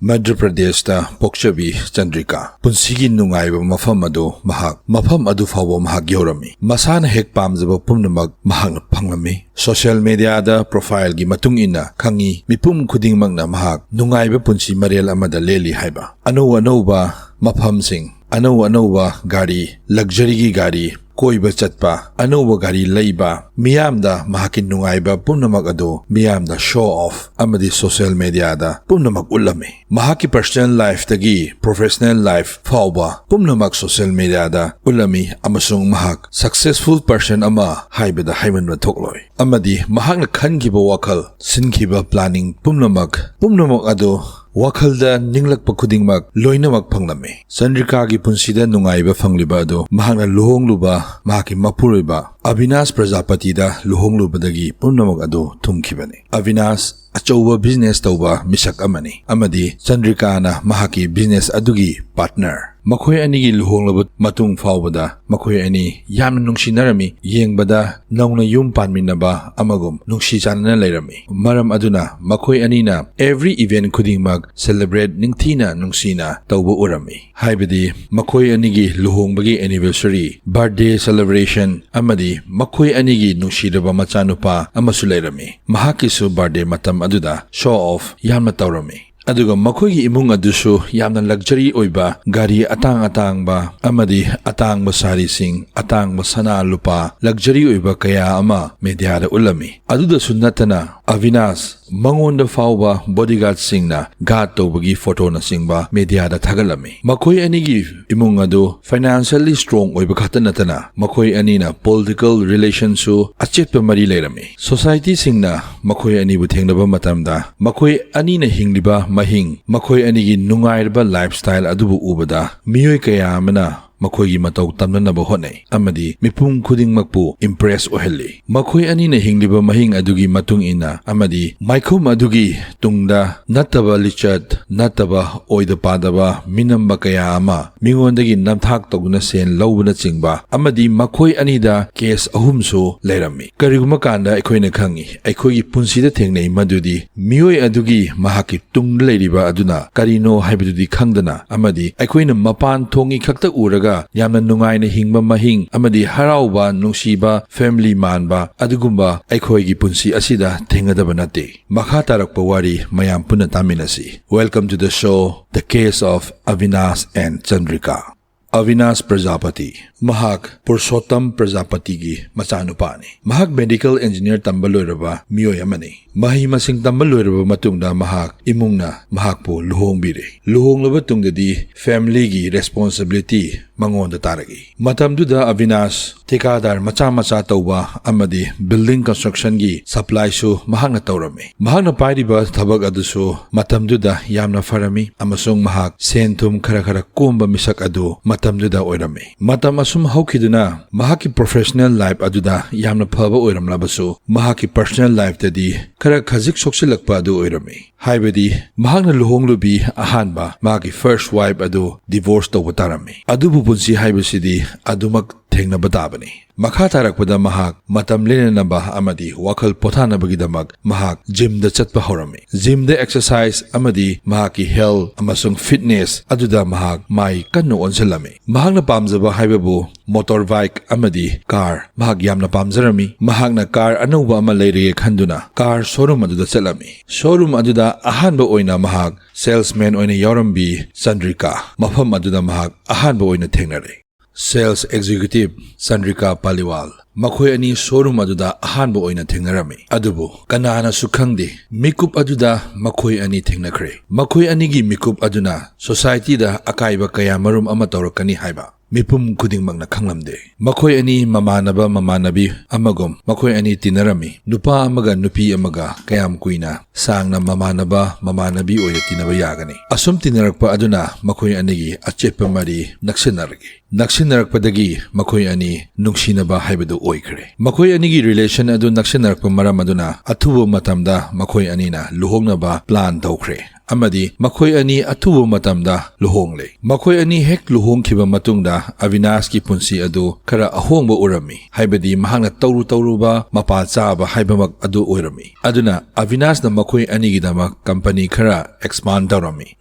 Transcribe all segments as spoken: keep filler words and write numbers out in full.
ꯃꯙ꯭ꯌ ꯄ꯭ꯔꯗꯦꯁꯇ ꯄꯣꯛꯆꯕꯤ ꯆꯟꯗ꯭ꯔꯤꯀꯥ ꯄꯨꯟꯁꯤꯒꯤ ꯅꯨꯡꯉꯥꯏꯕ ꯃꯐꯝ ꯑꯗꯨ ꯃꯍꯥꯛ ꯃꯐꯝ ꯑꯗꯨ ꯐꯥꯎꯕ ꯃꯍꯥꯛ ꯌꯧꯔꯝꯃꯤ꯫ ꯃꯁꯥꯅ ꯍꯦꯛ ꯄꯥꯝꯖꯕ ꯄꯨꯝꯅꯃꯛ ꯃꯍꯥꯛꯅ ꯐꯪꯂꯝꯃꯤ꯫ ꯁꯣꯁꯤꯌꯦꯜ ꯃꯦꯗꯤꯌꯥꯗ ꯄ꯭ꯔꯣꯐꯥꯏꯜꯒꯤ ꯃꯇꯨꯡ ꯏꯟꯅ ꯈꯪꯉꯤ, ꯃꯤꯄꯨꯝ ꯈꯨꯗꯤꯡꯃꯛꯅ ꯃꯍꯥꯛ ꯅꯨꯡꯉꯥꯏꯕ ꯄꯨꯟꯁꯤ ꯃꯔꯦꯜ ꯑꯃꯗ ꯂꯦꯜꯂꯤ ꯍꯥꯏꯕ꯫ ꯑꯅꯧ ꯑꯅꯧꯕ ꯃꯐꯝꯁꯤꯡ, ꯑꯅꯧ ꯑꯅꯧꯕ ꯒꯥꯔꯤ, ꯂꯛꯖꯔꯤꯒꯤ ꯒꯥꯔꯤ, ꯀꯣꯏꯕ ꯆꯠꯄ, ꯑꯅꯧꯕ ꯒꯥꯔꯤ ꯂꯩꯕ, ꯃꯤꯌꯥꯝꯗ ꯃꯍꯥꯛꯀꯤ ꯅꯨꯡꯉꯥꯏꯕ ꯄꯨꯝꯅꯃꯛ ꯑꯗꯨ ꯃꯤꯌꯥꯝꯗ ꯁꯣ ꯑꯣꯐ ꯑꯃꯗꯤ ꯁꯣꯁꯤꯌꯦꯜ ꯃꯦꯗꯤꯌꯥꯗ ꯄꯨꯝꯅꯃꯛ ꯎꯠꯂꯝꯃꯤ꯫ ꯃꯍꯥꯛꯀꯤ ꯄꯔꯁꯣꯅꯦꯜ ꯂꯥꯏꯐꯇꯒꯤ ꯄ꯭ꯔꯣꯐꯦꯁꯅꯦꯜ ꯂꯥꯏꯐ ꯐꯥꯎꯕ ꯄꯨꯝꯅꯃꯛ ꯁꯣꯁꯤꯌꯦꯜ ꯃꯦꯗꯤꯌꯥꯗ ꯎꯠꯂꯝꯃꯤ, ꯑꯃꯁꯨꯡ ꯃꯍꯥꯛ ꯁꯛꯁꯦꯁꯐꯨꯜ ꯄꯔꯁꯟ ꯑꯃ ꯍꯥꯏꯕꯗ ꯍꯥꯏꯃꯟꯕ ꯊꯣꯛꯂꯣꯏ꯫ ꯑꯃꯗꯤ ꯃꯍꯥꯛꯅ ꯈꯟꯈꯤꯕ ꯋꯥꯈꯜ, ꯁꯤꯟꯈꯤꯕ ꯄ꯭ꯂꯥꯅꯤꯡ ꯄꯨꯝꯅꯃꯛ, ꯄꯨꯝꯅꯃꯛ ꯑꯗꯨ ꯋꯥꯈꯜꯗ ꯅꯤꯡꯂꯛꯄ ꯈꯨꯗꯤꯡꯃꯛ ꯂꯣꯏꯅꯃꯛ ꯐꯪꯂꯝꯃꯤ꯫ ꯆꯟꯗ꯭ꯔꯤꯀꯥꯒꯤ ꯄꯨꯟꯁꯤꯗ ꯅꯨꯡꯉꯥꯏꯕ ꯐꯪꯂꯤꯕ ꯑꯗꯨ ꯃꯍꯥꯛꯅ ꯂꯨꯍꯣꯡꯂꯨꯕ ꯃꯍꯥꯛꯀꯤ ꯃꯄꯨꯔꯣꯏꯕ ꯑꯕꯤꯅꯥꯁ ꯄ꯭ꯔꯖꯥꯄꯇꯤꯗ ꯂꯨꯍꯣꯡꯂꯨꯕꯗꯒꯤ ꯄꯨꯝꯅꯃꯛ ꯑꯗꯨ ꯊꯨꯡꯈꯤꯕꯅꯤ꯫ ꯑꯕꯤꯅꯥꯁ ꯑꯆꯧꯕ ꯕꯤꯖꯤꯅꯦꯁ ꯇꯧꯕ ꯃꯤꯁꯛ ꯑꯃꯅꯤ, ꯑꯃꯗꯤ ꯆꯟꯗ꯭ꯔꯤꯀꯥꯅ ꯃꯍꯥꯛꯀꯤ ꯕꯤꯖꯤꯅꯦꯁ ꯑꯗꯨꯒꯤ ꯄꯥꯔꯠꯅꯔ꯫ ꯃꯈꯣꯏ ꯑꯅꯤꯒꯤ ꯂꯨꯍꯣꯡꯂꯕ ꯃꯇꯨꯡ ꯐꯥꯎꯕꯗ ꯃꯈꯣꯏ ꯑꯅꯤ ꯌꯥꯝꯅ ꯅꯨꯡꯁꯤꯅꯔꯝꯃꯤ, ꯌꯦꯡꯕꯗ ꯅꯧꯅ ꯌꯨꯝ ꯄꯥꯟꯃꯤꯟꯅꯕ ꯑꯃꯒꯨꯝ ꯅꯨꯡꯁꯤ ꯆꯥꯟꯅꯅ ꯂꯩꯔꯝꯃꯤ꯫ ꯃꯔꯝ ꯑꯗꯨꯅ ꯃꯈꯣꯏ ꯑꯅꯤꯅ ꯑꯦꯚ꯭ꯔꯤ ꯏꯚꯦꯟꯠ ꯈꯨꯗꯤꯡꯃꯛ ꯁꯦꯂꯦꯕ꯭ꯔꯦꯠ ꯅꯤꯡꯊꯤꯅ ꯅꯨꯡꯁꯤꯅ ꯇꯧꯕ ꯎꯔꯝꯃꯤ꯫ ꯍꯥꯏꯕꯗꯤ ꯃꯈꯣꯏ ꯑꯅꯤꯒꯤ ꯂꯨꯍꯣꯡꯕꯒꯤ ꯑꯦꯅꯤꯚꯔꯁꯔꯤ, ꯕꯥꯔꯊꯗꯦ ꯁꯦꯂꯦꯕ꯭ꯔꯦꯁꯟ, ꯑꯃꯗꯤ ꯃꯈꯣꯏ ꯑꯅꯤꯒꯤ ꯅꯨꯡꯁꯤꯔꯕ ꯃꯆꯥꯅꯨꯄꯥ ꯑꯃꯁꯨ ꯂꯩꯔꯝꯃꯤ꯫ ꯃꯍꯥꯛꯀꯤꯁꯨ ꯕꯥꯔꯊꯗꯦ ꯃꯇꯝ ꯑꯗꯨꯗ ꯁꯣ ꯑꯣꯐ ꯌꯥꯝꯅ ꯇꯧꯔꯝꯃꯤ꯫ ꯑꯗꯨꯒ ꯃꯈꯣꯏꯒꯤ ꯏꯃꯨꯡ ꯑꯗꯨꯁꯨ ꯌꯥꯝꯅ ꯂꯛꯖꯔꯤ ꯑꯣꯏꯕ ꯒꯥꯔꯤ ꯑꯇꯥꯡ ꯑꯇꯥꯡꯕ ꯑꯃꯗꯤ ꯑꯇꯥꯡꯕ ꯁꯥꯔꯤꯁꯤꯡ, ꯑꯇꯥꯡꯕ ꯁꯅꯥ ꯂꯨꯄꯥ, ꯂꯛꯖꯔꯤ ꯑꯣꯏꯕ ꯀꯌꯥ ꯑꯃ ꯃꯦꯗꯤꯌꯥꯗ ꯎꯠꯂꯝꯃꯤ꯫ ꯑꯗꯨꯗꯁꯨ ꯅꯠꯇꯅ ꯑꯕꯤꯅꯥꯁ ꯃꯉꯣꯟꯗ ꯐꯥꯎꯕ ꯕꯣꯗꯤꯒꯥꯔꯗꯁꯤꯡꯅ ꯒꯥꯔꯗ ꯇꯧꯕꯒꯤ ꯐꯣꯇꯣꯅꯆꯤꯡꯕ ꯃꯦꯗꯤꯌꯥꯗ ꯊꯥꯒꯠꯂꯝꯃꯤ꯫ ꯃꯈꯣꯏ ꯑꯅꯤꯒꯤ ꯏꯃꯨꯡ ꯑꯗꯨ ꯐꯥꯏꯅꯥꯟꯁꯤꯌꯦꯜꯂꯤ ꯁ꯭ꯇꯔꯣꯡ ꯑꯣꯏꯕ ꯈꯛꯇ ꯅꯠꯇꯅ ꯃꯈꯣꯏ ꯑꯅꯤꯅ ꯄꯣꯂꯤꯇꯤꯀꯦꯜ ꯔꯤꯂꯦꯁꯟꯁꯨ ꯑꯆꯦꯠꯄ ꯃꯔꯤ ꯂꯩꯔꯝꯃꯤ꯫ ꯁꯣꯁꯥꯏꯇꯤꯁꯤꯡꯅ ꯃꯈꯣꯏ ꯑꯅꯤꯕꯨ ꯊꯦꯡꯅꯕ ꯃꯇꯝꯗ ꯃꯈꯣꯏ ꯑꯅꯤꯅ ꯍꯤꯡꯂꯤꯕ ꯃꯍꯤꯡ, ꯃꯈꯣꯏ ꯑꯅꯤꯒꯤ ꯅꯨꯡꯉꯥꯏꯔꯕ ꯂꯥꯏꯐꯁ꯭ꯇꯥꯏꯜ ꯑꯗꯨꯕꯨ ꯎꯕꯗ ꯃꯤꯑꯣꯏ ꯀꯌꯥ ꯑꯃꯅ ꯃꯈꯣꯏꯒꯤ ꯃꯇꯧ ꯇꯝꯅꯅꯕ ꯍꯣꯠꯅꯩ ꯑꯃꯗꯤ ꯃꯤꯄꯨꯝ ꯈꯨꯗꯤꯡꯃꯛꯄꯨ impress ꯑꯣꯏꯍꯜꯂꯤ꯫ ꯃꯈꯣꯏ ꯑꯅꯤꯅ ꯍꯤꯡꯂꯤꯕ ꯃꯍꯤꯡ ꯑꯗꯨꯒꯤ ꯃꯇꯨꯡ ꯏꯟꯅ ꯑꯃꯗꯤ ꯃꯥꯏꯈꯨꯝ ꯑꯗꯨꯒꯤ ꯇꯨꯡꯗ ꯅꯠꯇꯕ ꯂꯤꯆꯠ, ꯅꯠꯇꯕ ꯑꯣꯏꯗ ꯄꯥꯗꯕ ꯃꯤꯅꯝꯕ ꯀꯌꯥ ꯑꯃ ꯃꯤꯉꯣꯟꯗꯒꯤ ꯅꯝꯊꯥꯛ ꯇꯧꯗꯨꯅ ꯁꯦꯟ ꯂꯧꯕꯅꯆꯤꯡꯕ ꯑꯃꯗꯤ ꯃꯈꯣꯏ ꯑꯅꯤꯗ case ꯑꯍꯨꯝꯁꯨ ꯂꯩꯔꯝꯃꯤ꯫ ꯀꯔꯤꯒꯨꯝꯕ ꯀꯥꯟꯗ ꯑꯩꯈꯣꯏꯅ ꯈꯪꯏ, ꯑꯩꯈꯣꯏꯒꯤ ꯄꯨꯟꯁꯤꯗ ꯊꯦꯡꯅꯩ ꯃꯗꯨꯗꯤ ꯃꯤꯑꯣꯏ ꯑꯗꯨꯒꯤ ꯃꯍꯥꯛꯀꯤ ꯇꯨꯡꯗ ꯂꯩꯔꯤꯕ ꯑꯗꯨꯅ ꯀꯔꯤꯅꯣ ꯍꯥꯏꯕꯗꯨꯗꯤ ꯈꯪꯗꯅ ꯑꯃꯗꯤ ꯑꯩꯈꯣꯏꯅ ꯃꯄꯥꯟ ꯊꯣꯡꯒꯤ ꯈꯛꯇ ꯎꯔꯒ ꯌꯥꯝꯅ ꯅꯨꯡꯉꯥꯏꯅ ꯍꯤꯡꯕ ꯃꯍꯤꯡ ꯑꯃꯗꯤ ꯍꯔꯥꯎꯕ, ꯅꯨꯡꯁꯤꯕ, family ꯃꯥꯟꯕ ꯑꯗꯨꯒꯨꯝꯕ ꯑꯩꯈꯣꯏꯒꯤ ꯄꯨꯟꯁꯤ ꯑꯁꯤꯗ ꯊꯦꯡꯅꯗꯕ ꯅꯠꯇꯦ꯫ ꯃꯈꯥ ꯇꯥꯔꯛꯄ ꯋꯥꯔꯤ ꯃꯌꯥꯝ ꯄꯨꯟꯅ ꯇꯥꯃꯤꯟꯅꯁꯤ꯫ Welcome to the show, The Case of Avinash and Chandrika꯫ ꯑꯚꯤꯅꯥꯁ ꯄ꯭ꯔꯖꯥꯄꯇꯤ꯫ ꯃꯍꯥꯛ ꯄꯨꯔꯨꯁꯣꯠꯇꯝ ꯄ꯭ꯔꯖꯥꯄꯇꯤꯒꯤ ꯃꯆꯥꯅꯨꯄꯥꯅꯤ꯫ ꯃꯍꯥꯛ medical engineer ꯇꯝꯕ ꯂꯣꯏꯔꯕ ꯃꯤꯑꯣꯏ ꯑꯃꯅꯤ꯫ ꯃꯍꯩ ꯃꯁꯤꯡ ꯇꯝꯕ ꯂꯣꯏꯔꯕ ꯃꯇꯨꯡꯗ ꯃꯍꯥꯛ ꯏꯃꯨꯡꯅ ꯃꯍꯥꯛꯄꯨ ꯂꯨꯍꯣꯡꯕꯤꯔꯦ꯫ ꯂꯨꯍꯣꯡꯂꯕ ꯇꯨꯡꯗꯗꯤ familyꯒꯤ responsibility ꯃꯉꯣꯟꯗ ꯇꯥꯔꯛꯏ꯫ ꯃꯇꯝꯗꯨꯗ ꯑꯚꯤꯅꯥꯁ ꯊꯤꯀꯥꯗꯥꯔ ꯃꯆꯥ ꯃꯆꯥ ꯇꯧꯕ ꯑꯃꯗꯤ building constructionꯒꯤ supplyꯁꯨ ꯃꯍꯥꯛꯅ ꯇꯧꯔꯝꯃꯤ꯫ ꯃꯍꯥꯛꯅ ꯄꯥꯏꯔꯤꯕ ꯊꯕꯛ ꯑꯗꯨꯁꯨ ꯃꯇꯝꯗꯨꯗ ꯌꯥꯝꯅ ꯐꯔꯝꯃꯤ ꯑꯃꯁꯨꯡ ꯃꯍꯥꯛ ꯁꯦꯟ ꯊꯨꯝ ꯈꯔ ꯈꯔ ꯀꯣꯝꯕ ꯃꯤꯁꯛ ꯑꯗꯨ ꯃꯇꯝꯗꯨꯗ ꯑꯣꯏꯔꯝꯃꯤ꯫ ꯃꯇꯝ ꯑꯁꯨꯝ ꯍꯧꯈꯤꯗꯨꯅ ꯃꯍꯥꯛꯀꯤ professional life ꯑꯗꯨꯗ ꯌꯥꯝꯅ ꯐꯕ ꯑꯣꯏꯔꯝꯂꯕꯁꯨ ꯃꯍꯥꯛꯀꯤ personal lifeꯇꯗꯤ ꯈꯔ ꯈꯖꯤꯛ ꯁꯣꯛꯆꯤꯜꯂꯛꯄ ꯑꯗꯨ ꯑꯣꯏꯔꯝꯃꯤ꯫ ꯍꯥꯏꯕꯗꯤ ꯃꯍꯥꯛꯅ ꯂꯨꯍꯣꯡꯂꯨꯕꯤ ꯑꯍꯥꯟꯕ ꯃꯍꯥꯛꯀꯤ first wife ꯑꯗꯨ divorce ꯇꯧꯕ ꯇꯥꯔꯝꯃꯤ꯫ ꯑꯗꯨꯕꯨ ꯄꯨꯟꯁꯤ ꯍꯥꯏꯕꯁꯤꯗꯤ ꯑꯗꯨꯃꯛ ꯊꯦꯡꯅꯕ ꯇꯥꯕꯅꯤ꯫ ꯃꯈꯥ ꯇꯥꯔꯛꯄꯗ ꯃꯍꯥꯛ ꯃꯇꯝ ꯂꯦꯟꯅꯅꯕ ꯑꯃꯗꯤ ꯋꯥꯈꯜ ꯄꯣꯊꯥꯅꯕꯒꯤꯗꯃꯛ ꯃꯍꯥꯛ gymꯗ ꯆꯠꯄ ꯍꯧꯔꯝꯃꯤ꯫ Gymꯗ exercise ꯑꯃꯗꯤ ꯃꯍꯥꯛꯀꯤ health ꯑꯃꯁꯨꯡ fitness ꯑꯗꯨꯗ ꯃꯍꯥꯛ ꯃꯥꯏ ꯀꯟꯅ ꯑꯣꯟꯁꯤꯜꯂꯝꯃꯤ꯫ ꯃꯍꯥꯛꯅ ꯄꯥꯝꯖꯕ ꯍꯥꯏꯕꯕꯨ motor bike ꯑꯃꯗꯤ car ꯃꯍꯥꯛ ꯌꯥꯝꯅ ꯄꯥꯝꯖꯔꯝꯃꯤ꯫ ꯃꯍꯥꯛꯅ car ꯑꯅꯧꯕ ꯑꯃ ꯂꯩꯔꯒꯦ ꯈꯟꯗꯨꯅ car showroom ꯑꯗꯨꯗ ꯆꯠꯂꯝꯃꯤ꯫ Showroom ꯑꯗꯨꯗ ꯑꯍꯥꯟꯕ ꯑꯣꯏꯅ ꯃꯍꯥꯛ salesman ꯑꯣꯏꯅ ꯌꯥꯎꯔꯝꯕꯤ ꯆꯟꯗ꯭ꯔꯤꯀꯥ ꯃꯐꯝ ꯑꯗꯨꯗ ꯃꯍꯥꯛ ꯑꯍꯥꯟꯕ ꯑꯣꯏꯅ ꯊꯦꯡꯅꯔꯦ꯫ Sales executive Chandrika ꯄꯥꯂꯤꯋꯥꯜ꯫ ꯃꯈꯣꯏ ꯑꯅꯤ showroom ꯑꯗꯨꯗ ꯑꯍꯥꯟꯕ ꯑꯣꯏꯅ ꯊꯦꯡꯅꯔꯝꯃꯤ꯫ ꯑꯗꯨꯕꯨ ꯀꯅꯥꯅꯁꯨ ꯈꯪꯗꯦ, ꯃꯤꯀꯨꯞ ꯑꯗꯨꯗ ꯃꯈꯣꯏ ꯑꯅꯤ ꯊꯦꯡꯅꯈ꯭ꯔꯦ꯫ ꯃꯈꯣꯏ ꯑꯅꯤꯒꯤ ꯃꯤꯀꯨꯞ ꯑꯗꯨꯅ societyꯗ ꯑꯀꯥꯏꯕ ꯀꯌꯥ ꯃꯔꯨꯝ ꯑꯃ ꯇꯧꯔꯛꯀꯅꯤ ꯍꯥꯏꯕ ꯃꯤꯄꯨꯝ ꯈꯨꯗꯤꯡꯃꯛꯅ ꯈꯪꯂꯝꯗꯦ꯫ ꯃꯈꯣꯏ ꯑꯅꯤ ꯃꯃꯥꯟꯅꯕ ꯃꯃꯥꯟꯅꯕꯤ ꯑꯃꯒꯨꯝ ꯃꯈꯣꯏ ꯑꯅꯤ ꯇꯤꯟꯅꯔꯝꯃꯤ꯫ ꯅꯨꯄꯥ ꯑꯃꯒ ꯅꯨꯄꯤ ꯑꯃꯒ ꯀꯌꯥꯝ ꯀꯨꯏꯅ ꯁꯥꯡꯅ ꯃꯃꯥꯟꯅꯕ ꯃꯃꯥꯟꯅꯕꯤ ꯑꯣꯏꯅ ꯇꯤꯟꯅꯕ ꯌꯥꯒꯅꯤ? ꯑꯁꯨꯝ ꯇꯤꯟꯅꯔꯛꯄ ꯑꯗꯨꯅ ꯃꯈꯣꯏ ꯑꯅꯤꯒꯤ ꯑꯆꯦꯠꯄ ꯃꯔꯤ ꯅꯛꯁꯤꯟꯅꯔꯛꯏ꯫ ꯅꯛꯁꯤꯟꯅꯔꯛꯄꯗꯒꯤ ꯃꯈꯣꯏ ꯑꯅꯤ ꯅꯨꯡꯁꯤꯅꯕ ꯍꯥꯏꯕꯗꯨ ꯑꯣꯏꯈ꯭ꯔꯦ꯫ ꯃꯈꯣꯏ ꯑꯅꯤꯒꯤ ꯔꯤꯂꯦꯁꯟ ꯑꯗꯨ ꯅꯛꯁꯤꯟꯅꯔꯛꯄ ꯃꯔꯝ ꯑꯗꯨꯅ ꯑꯊꯨꯕ ꯃꯇꯝꯗ ꯃꯈꯣꯏ ꯑꯅꯤꯅ ꯂꯨꯍꯣꯡꯅꯕ ꯄ꯭ꯂꯥꯟ ꯇꯧꯈ꯭ꯔꯦ꯫ ꯑꯃꯗꯤ ꯃꯈꯣꯏ ꯑꯅꯤ ꯑꯊꯨꯕ ꯃꯇꯝꯗ ꯂꯨꯍꯣꯡꯂꯦ꯫ ꯃꯈꯣꯏ ꯑꯅꯤ ꯍꯦꯛ ꯂꯨꯍꯣꯡꯈꯤꯕ ꯃꯇꯨꯡꯗ ꯑꯕꯤꯅꯥꯁꯀꯤ ꯄꯨꯟꯁꯤ ꯑꯗꯨ ꯈꯔ ꯑꯍꯣꯡꯕ ꯎꯔꯝꯃꯤ, ꯍꯥꯏꯕꯗꯤ ꯃꯍꯥꯛꯅ ꯇꯧꯔꯨ ꯇꯧꯔꯨꯕ, ꯃꯄꯥ ꯆꯥꯕ ꯍꯥꯏꯕꯃꯛ ꯑꯗꯨ ꯑꯣꯏꯔꯝꯃꯤ꯫ ꯑꯗꯨꯅ ꯑꯕꯤꯅꯥꯁꯅ ꯃꯈꯣꯏ ꯑꯅꯤꯒꯤꯗꯃꯛ ꯀꯝꯄꯅꯤ ꯈꯔ ꯑꯦꯛꯁꯄꯥꯟ ꯇꯧꯔꯝꯃꯤ꯫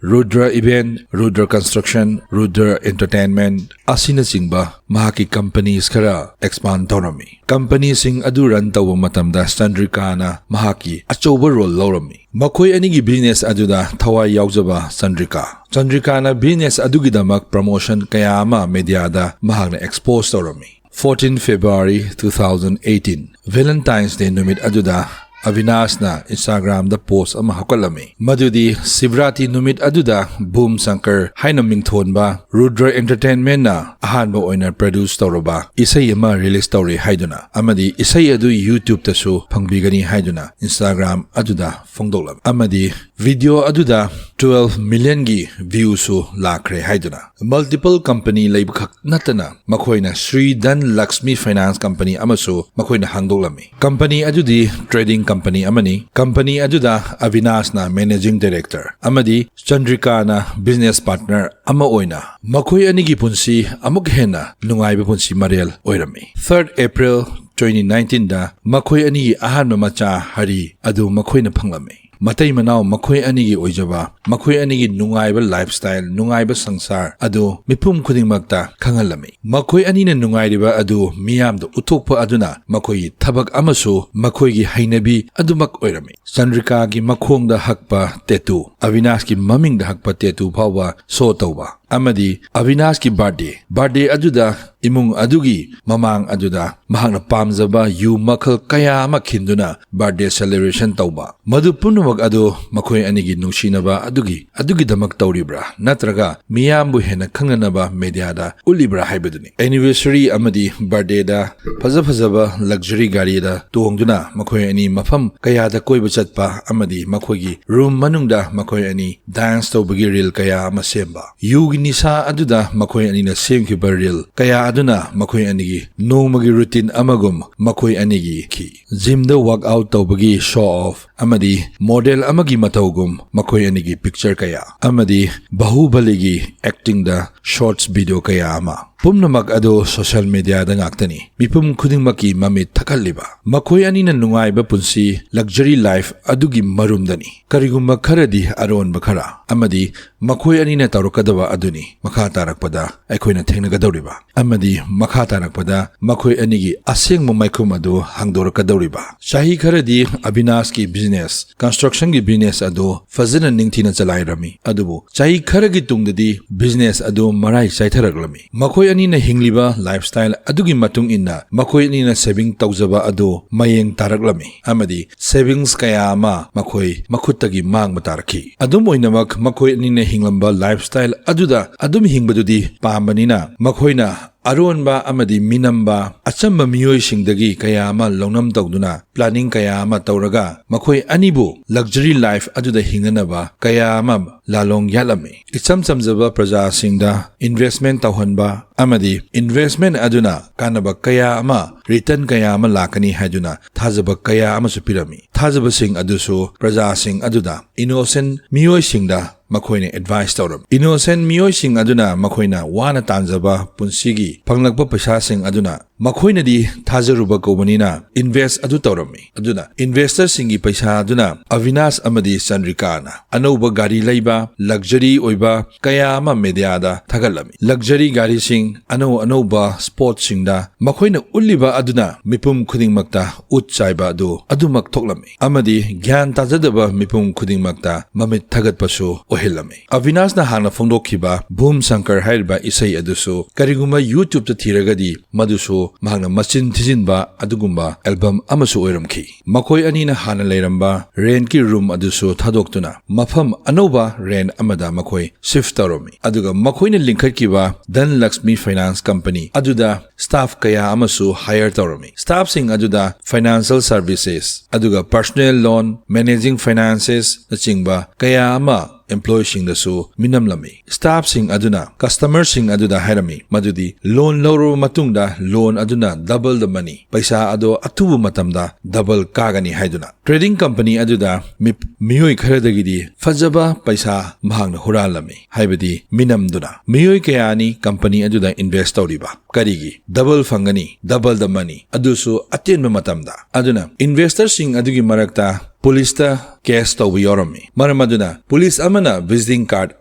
Rudra event, Rudra construction, Rudra entertainment ꯑꯁꯤꯅꯆꯤꯡꯕ ꯃꯍꯥꯛꯀꯤ ꯀꯝꯄꯅꯤꯁ ꯈꯔ ꯑꯦꯛꯁꯄꯥꯟ ꯇꯧꯔꯝꯃꯤ꯫ ꯀꯝꯄꯅꯤꯁꯤꯡ ꯑꯗꯨ ꯔꯟ ꯇꯧꯕ ꯃꯇꯝꯗ ꯆꯟꯗ꯭ꯔꯤꯀꯥꯅ ꯃꯍꯥꯛꯀꯤ ꯑꯆꯧꯕ ꯔꯣꯜ ꯂꯧꯔꯝꯃꯤ꯫ ꯃꯈꯣꯏ ꯑꯅꯤꯒꯤ ꯕꯤꯖꯤꯅꯦꯁ ꯑꯗꯨꯗ ꯊꯋꯥꯏ ꯌꯥꯎꯖꯕ ꯆꯟꯗ꯭ꯔꯤꯀꯥ꯫ ꯆꯟꯗ꯭ꯔꯤꯀꯥꯅ ꯕꯤꯖꯤꯅꯦꯁ ꯑꯗꯨꯒꯤꯗꯃꯛ ꯄ꯭ꯔꯃꯣꯁꯟ ꯀꯌꯥ ꯑꯃ ꯃꯦꯗꯤꯌꯥꯗ ꯃꯍꯥꯛꯅ ꯑꯦꯛꯁꯄꯣꯖ ꯇꯧꯔꯝꯃꯤ꯫ Fourteen February two thousand eighteen, Valentine's Day ꯅꯨꯃꯤꯠ ꯑꯗꯨꯗ ꯑꯕꯤꯅꯥꯁꯅ ꯏꯟꯁꯇꯥꯒ꯭ꯔꯥꯝꯗ ꯄꯣꯁ ꯑꯃ ꯍꯥꯞꯀꯠꯂꯝꯃꯤ, ꯃꯗꯨꯗꯤ ꯁꯤꯕꯔꯥꯇꯤ ꯅꯨꯃꯤꯠ ꯑꯗꯨꯗ ꯕꯨꯝ ꯁꯪꯀꯔ ꯍꯥꯏꯅ ꯃꯤꯡꯊꯣꯟꯕ ꯔꯨꯗ꯭ꯔ ꯑꯦꯟꯇꯔꯇꯦꯟꯃꯦꯟꯅ ꯑꯍꯥꯟꯕ ꯑꯣꯏꯅ ꯄ꯭ꯔꯗ꯭ꯌꯨꯁ ꯇꯧꯔꯕ ꯏꯁꯩ ꯑꯃ ꯔꯤꯂꯤꯁ ꯇꯧꯔꯦ ꯍꯥꯏꯗꯨꯅ, ꯑꯃꯗꯤ ꯏꯁꯩ ꯑꯗꯨ ꯌꯨꯇ꯭ꯌꯨꯕꯇꯁꯨ ꯐꯪꯕꯤꯒꯅꯤ ꯍꯥꯏꯗꯨꯅ ꯏꯟꯁꯇꯥꯒ꯭ꯔꯥꯝ ꯑꯗꯨꯗ ꯐꯣꯡꯗꯣꯛꯂꯝꯃꯤ꯫ ꯑꯃꯗꯤ ꯚꯤꯗꯤꯑꯣ ꯑꯗꯨꯗ ꯇꯨꯋꯦꯜꯐ ꯃꯤꯂꯤꯌꯟꯒꯤ ꯚ꯭ꯌꯨꯁꯨ ꯂꯥꯛꯈ꯭ꯔꯦ ꯍꯥꯏꯗꯨꯅ, ꯃꯜꯇꯤꯄꯜ ꯀꯝꯄꯅꯤ ꯂꯩꯕꯈꯛ ꯅꯠꯇꯅ ꯃꯈꯣꯏꯅ ꯁ꯭ꯔꯤ ꯙꯟ ꯂꯛꯁꯃꯤ ꯐꯥꯏꯅꯥꯟꯁ ꯀꯝꯄꯅꯤ ꯑꯃꯁꯨ ꯃꯈꯣꯏꯅ ꯍꯥꯡꯗꯣꯛꯂꯝꯃꯤ꯫ ꯀꯝꯄꯅꯤ ꯑꯗꯨꯗꯤ ꯇ꯭ꯔꯦꯗꯤꯡ ꯀꯝꯄꯅꯤ ꯑꯃꯅꯤ꯫ ꯀꯝꯄꯅꯤ ꯑꯗꯨꯗ ꯑꯕꯤꯅꯥꯁꯅ ꯃꯦꯅꯦꯖꯤꯡ ꯗꯥꯏꯔꯦꯛꯇꯔ ꯑꯃꯗꯤ ꯆꯟꯗ꯭ꯔꯤꯀꯥꯅ ꯕꯤꯖꯤꯅꯦꯁ ꯄꯥꯔꯠꯅꯔ ꯑꯃ ꯑꯣꯏꯅ ꯃꯈꯣꯏ ꯑꯅꯤꯒꯤ ꯄꯨꯟꯁꯤ ꯑꯃꯨꯛ ꯍꯦꯟꯅ ꯅꯨꯡꯉꯥꯏꯕ ꯄꯨꯟꯁꯤ ꯃꯔꯦꯜ ꯑꯣꯏꯔꯝꯃꯤ꯫ Third April twenty nineteenꯗ ꯃꯈꯣꯏ ꯑꯅꯤꯒꯤ ꯑꯍꯥꯟꯕ ꯃꯆꯥ ꯍꯔꯤ ꯑꯗꯨ ꯃꯈꯣꯏꯅ ꯐꯪꯂꯝꯃꯤ꯫ ꯃꯇꯩ ꯃꯅꯥꯎ ꯃꯈꯣꯏ ꯑꯅꯤꯒꯤ ꯑꯣꯏꯖꯕ, ꯃꯈꯣꯏ ꯑꯅꯤꯒꯤ ꯅꯨꯡꯉꯥꯏꯕ ꯂꯥꯏꯐꯁ꯭ꯇꯥꯏꯜ, ꯅꯨꯡꯉꯥꯏꯕ ꯁꯪꯁꯥꯔ ꯑꯗꯨ ꯃꯤꯄꯨꯝ ꯈꯨꯗꯤꯡꯃꯛꯇ ꯈꯪꯍꯜꯂꯝꯃꯤ꯫ ꯃꯈꯣꯏ ꯑꯅꯤꯅ ꯅꯨꯡꯉꯥꯏꯔꯤꯕ ꯑꯗꯨ ꯃꯤꯌꯥꯝꯗ ꯎꯠꯊꯣꯛꯄ ꯑꯗꯨꯅ ꯃꯈꯣꯏꯒꯤ ꯊꯕꯛ ꯑꯃꯁꯨ ꯃꯈꯣꯏꯒꯤ ꯍꯩꯅꯕꯤ ꯑꯗꯨꯃꯛ ꯑꯣꯏꯔꯝꯃꯤ꯫ ꯆꯟꯗ꯭ꯔꯤꯀꯥꯒꯤ ꯃꯈꯣꯡꯗ ꯍꯛꯄ ꯇꯦꯇꯨ, ꯑꯕꯤꯅꯥꯁꯀꯤ ꯃꯃꯤꯡꯗ ꯍꯛꯄ ꯇꯦꯇꯨ ꯐꯥꯎꯕ ꯁꯣ ꯇꯧꯕ, ꯑꯃꯗꯤ ꯑꯕꯤꯅꯥꯁꯀꯤ ꯕꯥꯔꯗꯦ, ꯕꯥꯔꯗꯦ ꯑꯗꯨꯗ ꯏꯃꯨꯡ ꯑꯗꯨꯒꯤ ꯃꯃꯥꯡ ꯑꯗꯨꯗ ꯃꯍꯥꯛꯅ ꯄꯥꯝꯖꯕ ꯌꯨ ꯃꯈꯜ ꯀꯌꯥ ꯑꯃ ꯈꯤꯟꯗꯨꯅ ꯕꯥꯔꯗꯦ ꯁꯦꯂꯦꯕ꯭ꯔꯦꯁꯟ ꯇꯧꯕ, ꯃꯗꯨ ꯄꯨꯝꯅꯃꯛ ꯑꯗꯨ ꯃꯈꯣꯏ ꯑꯅꯤꯒꯤ ꯅꯨꯡꯁꯤꯅꯕ ꯑꯗꯨꯒꯤ, ꯑꯗꯨꯒꯤꯗꯃꯛ ꯇꯧꯔꯤꯕ꯭ꯔꯥ, ꯅꯠꯇ꯭ꯔꯒ ꯃꯤꯌꯥꯝꯕꯨ ꯍꯦꯟꯅ ꯈꯪꯅꯅꯕ ꯃꯦꯗꯤꯌꯥꯗ ꯎꯠꯂꯤꯕ꯭ꯔꯥ ꯍꯥꯏꯕꯗꯨꯅꯤ꯫ ꯑꯦꯅꯤꯚꯔꯁꯔꯤ ꯑꯃꯗꯤ ꯕꯥꯔꯗꯦꯗ ꯐꯖ ꯐꯖꯕ ꯂꯛꯖꯔꯤ ꯒꯥꯔꯤꯗ ꯇꯣꯡꯗꯨꯅ ꯃꯈꯣꯏ ꯑꯅꯤ ꯃꯐꯝ ꯀꯌꯥꯗ ꯀꯣꯏꯕ ꯆꯠꯄ ꯑꯃꯗꯤ ꯃꯈꯣꯏꯒꯤ ꯔꯨꯝ ꯃꯅꯨꯡꯗ ꯃꯈꯣꯏ ꯑꯅꯤ ꯗꯥꯟꯁ ꯇꯧꯕꯒꯤ ꯔꯤꯜ ꯀꯌꯥ ꯑꯃ ꯁꯦꯝꯕ꯫ ꯌꯨꯒꯤ ꯅꯤꯁꯥ ꯑꯗꯨꯗ ꯃꯈꯣꯏ ꯑꯅꯤꯅ ꯁꯦꯝꯈꯤꯕ reel ꯀꯌꯥ ꯑꯗꯨꯅ ꯃꯈꯣꯏ ꯑꯅꯤꯒꯤ ꯅꯣꯡꯃꯒꯤ routine ꯑꯃꯒꯨꯝ ꯃꯈꯣꯏ ꯑꯅꯤꯒꯤ ꯈꯤ꯫ Gymꯗ workout ꯇꯧꯕꯒꯤ show off ꯑꯃꯗꯤ model ꯑꯃꯒꯤ ꯃꯇꯧꯒꯨꯝ ꯃꯈꯣꯏ ꯑꯅꯤꯒꯤ picture ꯀꯌꯥ ꯑꯃꯗꯤ ꯕꯥꯍꯨꯕꯂꯤꯒꯤ actingꯗ shorts video ꯀꯌꯥ ꯑꯃ, ꯄꯨꯝꯅꯃꯛ ꯑꯗꯨ social mediaꯗ ꯉꯥꯛꯇꯅꯤ꯫ ꯃꯤꯄꯨꯝ ꯈꯨꯗꯤꯡꯃꯛꯀꯤ ꯃꯃꯤꯠ ꯊꯛꯍꯜꯂꯤꯕ ꯃꯈꯣꯏ ꯑꯅꯤꯅ ꯅꯨꯡꯉꯥꯏꯕ ꯄꯨꯟꯁꯤ, luxury life ꯑꯗꯨꯒꯤ ꯃꯔꯨꯝꯗꯅꯤ꯫ ꯀꯔꯤꯒꯨꯝꯕ ꯈꯔꯗꯤ ꯑꯔꯣꯟꯕ ꯈꯔ ꯑꯃꯗꯤ ꯃꯈꯣꯏ ꯑꯅꯤꯅ ꯇꯧꯔꯛꯀꯗꯕ ꯑꯗꯨꯅꯤ ꯃꯈꯥ ꯇꯥꯔꯛꯄꯗ ꯑꯩꯈꯣꯏꯅ ꯊꯦꯡꯅꯒꯗꯧꯔꯤꯕ ꯑꯃꯗꯤ ꯃꯈꯥ ꯇꯥꯔꯛꯄꯗ ꯃꯈꯣꯏ ꯑꯅꯤꯒꯤ ꯑꯁꯦꯡꯕ ꯃꯥꯏꯈꯨꯝ ꯑꯗꯨ ꯍꯥꯡꯗꯣꯔꯛꯀꯗꯧꯔꯤꯕ꯫ ꯆꯍꯤ ꯈꯔꯗꯤ ꯑꯕꯤꯅꯥꯁꯀꯤ business, constructionꯒꯤ business ꯑꯗꯨ ꯐꯖꯅ ꯅꯤꯡꯊꯤꯅ ꯆꯂꯥꯏꯔꯝꯃꯤ, ꯑꯗꯨꯕꯨ ꯆꯍꯤ ꯈꯔꯒꯤ ꯇꯨꯡꯗꯗꯤ business ꯑꯗꯨ ꯃꯔꯥꯏ ꯆꯥꯏꯊꯔꯛꯂꯝꯃꯤ꯫ ꯃꯈꯣꯏ ꯑꯅꯤꯅ ꯍꯤꯡꯂꯤꯕ lifestyle ꯑꯗꯨꯒꯤ ꯃꯇꯨꯡ ꯏꯟꯅ ꯃꯈꯣꯏ ꯑꯅꯤꯅ saving ꯇꯧꯖꯕ ꯑꯗꯨ ꯃꯌꯦꯡ ꯇꯥꯔꯛꯂꯝꯃꯤ ꯑꯃꯗꯤ savings ꯀꯌꯥ ꯑꯃ ꯃꯈꯣꯏ ꯃꯈꯨꯠꯇꯒꯤ ꯃꯥꯡꯕ ꯇꯥꯔꯛꯈꯤ꯫ ꯑꯗꯨꯝ ꯑꯣꯏꯅꯃꯛ, ꯃꯈꯣꯏ ꯑꯅꯤꯅ ꯍꯤꯡꯂꯝꯕ lifestyle ꯑꯗꯨꯗ ꯑꯗꯨꯝ ꯍꯤꯡꯕꯗꯨꯗꯤ ꯄꯥꯝꯕꯅꯤꯅ, ꯃꯈꯣꯏꯅ ꯑꯔꯣꯟꯕ ꯑꯃꯗꯤ ꯃꯤꯅꯝꯕ ꯑꯆꯝꯕ ꯃꯤꯑꯣꯏꯁꯤꯡꯗꯒꯤ ꯀꯌꯥ ꯑꯃ ꯂꯧꯅꯝ ꯇꯧꯗꯨꯅ planning ꯀꯌꯥ ꯑꯃ ꯇꯧꯔꯒ ꯃꯈꯣꯏ ꯑꯅꯤꯕꯨ luxury life ꯑꯗꯨꯗ ꯍꯤꯡꯅꯅꯕ ꯀꯌꯥ ꯑꯃ ꯂꯥꯂꯣꯡ ꯌꯥꯠꯂꯝꯃꯤ꯫ ꯏꯆꯝ ꯆꯝꯖꯕ ꯄ꯭ꯔꯖꯥꯁꯤꯡꯗ investment ꯇꯧꯍꯟꯕ ꯑꯃꯗꯤ investment ꯑꯗꯨꯅ ꯀꯥꯟꯅꯕ ꯀꯌꯥ ꯑꯃ, return ꯀꯌꯥ ꯑꯃ ꯂꯥꯛꯀꯅꯤ ꯍꯥꯏꯗꯨꯅ ꯊꯥꯖꯕ ꯀꯌꯥ ꯑꯃꯁꯨ ꯄꯤꯔꯝꯃꯤ꯫ ꯊꯥꯖꯕꯁꯤꯡ ꯑꯗꯨꯁꯨ ꯄ꯭ꯔꯖꯥꯁꯤꯡ ꯑꯗꯨꯗ, innocent ꯃꯤꯑꯣꯏꯁꯤꯡꯗ ꯃꯈꯣꯏꯅ advice ꯇꯧꯔꯝꯃꯤ꯫ Innocent ꯃꯤꯑꯣꯏꯁꯤꯡ ꯑꯗꯨꯅ ꯃꯈꯣꯏꯅ ꯋꯥꯅ ꯇꯥꯟꯖꯕ ꯄꯨꯟꯁꯤꯒꯤ ꯐꯪꯂꯛꯄ ꯄꯩꯁꯥꯁꯤꯡ ꯑꯗꯨꯅ ꯃꯈꯣꯏꯅꯗꯤ ꯊꯥꯖꯔꯨꯕ ꯀꯧꯕꯅꯤꯅ invest ꯑꯗꯨ ꯇꯧꯔꯝꯃꯤ꯫ ꯑꯗꯨꯅ investorꯁꯤꯡꯒꯤ ꯄꯩꯁꯥ ꯑꯗꯨꯅ ꯑꯕꯤꯅꯥꯁ ꯑꯃꯗꯤ ꯆꯟꯗ꯭ꯔꯤꯀꯥꯅ ꯑꯅꯧꯕ ꯒꯥꯔꯤ ꯂꯩꯕ, luxury ꯑꯣꯏꯕ ꯀꯌꯥ ꯑꯃ mediaꯗ ꯊꯥꯒꯠꯂꯝꯃꯤ꯫ Luxury ꯒꯥꯔꯤꯁꯤꯡ, ꯑꯅꯧ ꯑꯅꯧꯕ sportꯁꯤꯡꯗ ꯃꯈꯣꯏꯅ ꯎꯠꯂꯤꯕ ꯑꯗꯨꯅ ꯃꯤꯄꯨꯝ ꯈꯨꯗꯤꯡꯃꯛꯇ ꯎꯠ ꯆꯥꯏꯕ ꯑꯗꯨ ꯑꯗꯨꯃꯛ ꯊꯣꯛꯂꯝꯃꯤ ꯑꯃꯗꯤ ꯒ꯭ꯌꯥꯟ ꯇꯥꯖꯗꯕ ꯃꯤꯄꯨꯝ ꯈꯨꯗꯤꯡꯃꯛꯇ ꯃꯃꯤꯠ ꯊꯥꯒꯠꯄꯁꯨ ꯑꯣꯏꯍꯜꯂꯝꯃꯤ꯫ ꯑꯕꯤꯅꯥꯁꯅ ꯍꯥꯟꯅ ꯐꯣꯡꯗꯣꯛꯈꯤꯕ ꯚꯨꯝ ꯁꯪꯀꯔ ꯍꯥꯏꯔꯤꯕ ꯏꯁꯩ ꯑꯗꯨꯁꯨ ꯀꯔꯤꯒꯨꯝꯕ YouTubeꯇ ꯊꯤꯔꯒꯗꯤ ꯃꯗꯨꯁꯨ ꯃꯍꯥꯛꯅ ꯃꯆꯤꯟ ꯊꯤꯖꯤꯟꯕ ꯑꯗꯨꯒꯨꯝꯕ album ꯑꯃꯁꯨ ꯑꯣꯏꯔꯝꯈꯤ꯫ ꯃꯈꯣꯏ ꯑꯅꯤꯅ ꯍꯥꯟꯅ ꯂꯩꯔꯝꯕ rentꯀꯤ room ꯑꯗꯨꯁꯨ ꯊꯥꯗꯣꯛꯇꯨꯅ ꯃꯐꯝ ꯑꯅꯧꯕ rent ꯑꯃꯗ ꯃꯈꯣꯏ shift ꯇꯧꯔꯝꯃꯤ꯫ ꯑꯗꯨꯒ ꯃꯈꯣꯏꯅ ꯂꯤꯡꯈꯠꯈꯤꯕ Dhanlaxmi Finance Company ꯑꯗꯨꯗ staff ꯀꯌꯥ ꯑꯃꯁꯨ hire ꯇꯧꯔꯝꯃꯤ꯫ Staffꯁꯤꯡ ꯑꯗꯨꯗ financial services, ꯑꯗꯨꯒ personal loan, managing finances ꯅꯆꯤꯡꯕ ꯀꯌꯥ ꯑꯃ employeeꯁꯤꯡꯗꯁꯨ ꯃꯤꯅꯝꯂꯝꯃꯤ꯫ Staffꯁꯤꯡ ꯑꯗꯨꯅ customerꯁꯤꯡ ꯑꯗꯨꯗ ꯍꯥꯏꯔꯝꯃꯤ ꯃꯗꯨꯗꯤ loan ꯂꯧꯔꯕ ꯃꯇꯨꯡꯗ loan ꯑꯗꯨꯅ double the money, ꯄꯩꯁꯥ ꯑꯗꯣ ꯑꯊꯨꯕ ꯃꯇꯝꯗ double ꯀꯥꯒꯅꯤ ꯍꯥꯏꯗꯨꯅ꯫ Trading company ꯑꯗꯨꯗ ꯃꯤ-, ꯃꯤꯑꯣꯏ ꯈꯔꯗꯒꯤꯗꯤ ꯐꯖꯕ ꯄꯩꯁꯥ ꯃꯍꯥꯛꯅ ꯍꯨꯔꯥꯜꯂꯝꯃꯤ, ꯍꯥꯏꯕꯗꯤ ꯃꯤꯅꯝꯗꯨꯅ꯫ ꯃꯤꯑꯣꯏ ꯀꯌꯥꯅꯤ company ꯑꯗꯨꯗ invest ꯇꯧꯔꯤꯕ꯫ ꯀꯔꯤꯒꯤ? Double ꯐꯪꯒꯅꯤ, double the money, ꯑꯗꯨꯁꯨ ꯑꯇꯦꯟꯕ ꯃꯇꯝꯗ꯫ ꯑꯗꯨꯅ investorꯁꯤꯡ ꯑꯗꯨꯒꯤ ꯃꯔꯛꯇ policeꯇ case ꯇꯧꯕ ꯌꯥꯎꯔꯝꯃꯤ꯫ ꯃꯔꯝ ꯑꯗꯨꯅ police ꯑꯃꯅ visiting card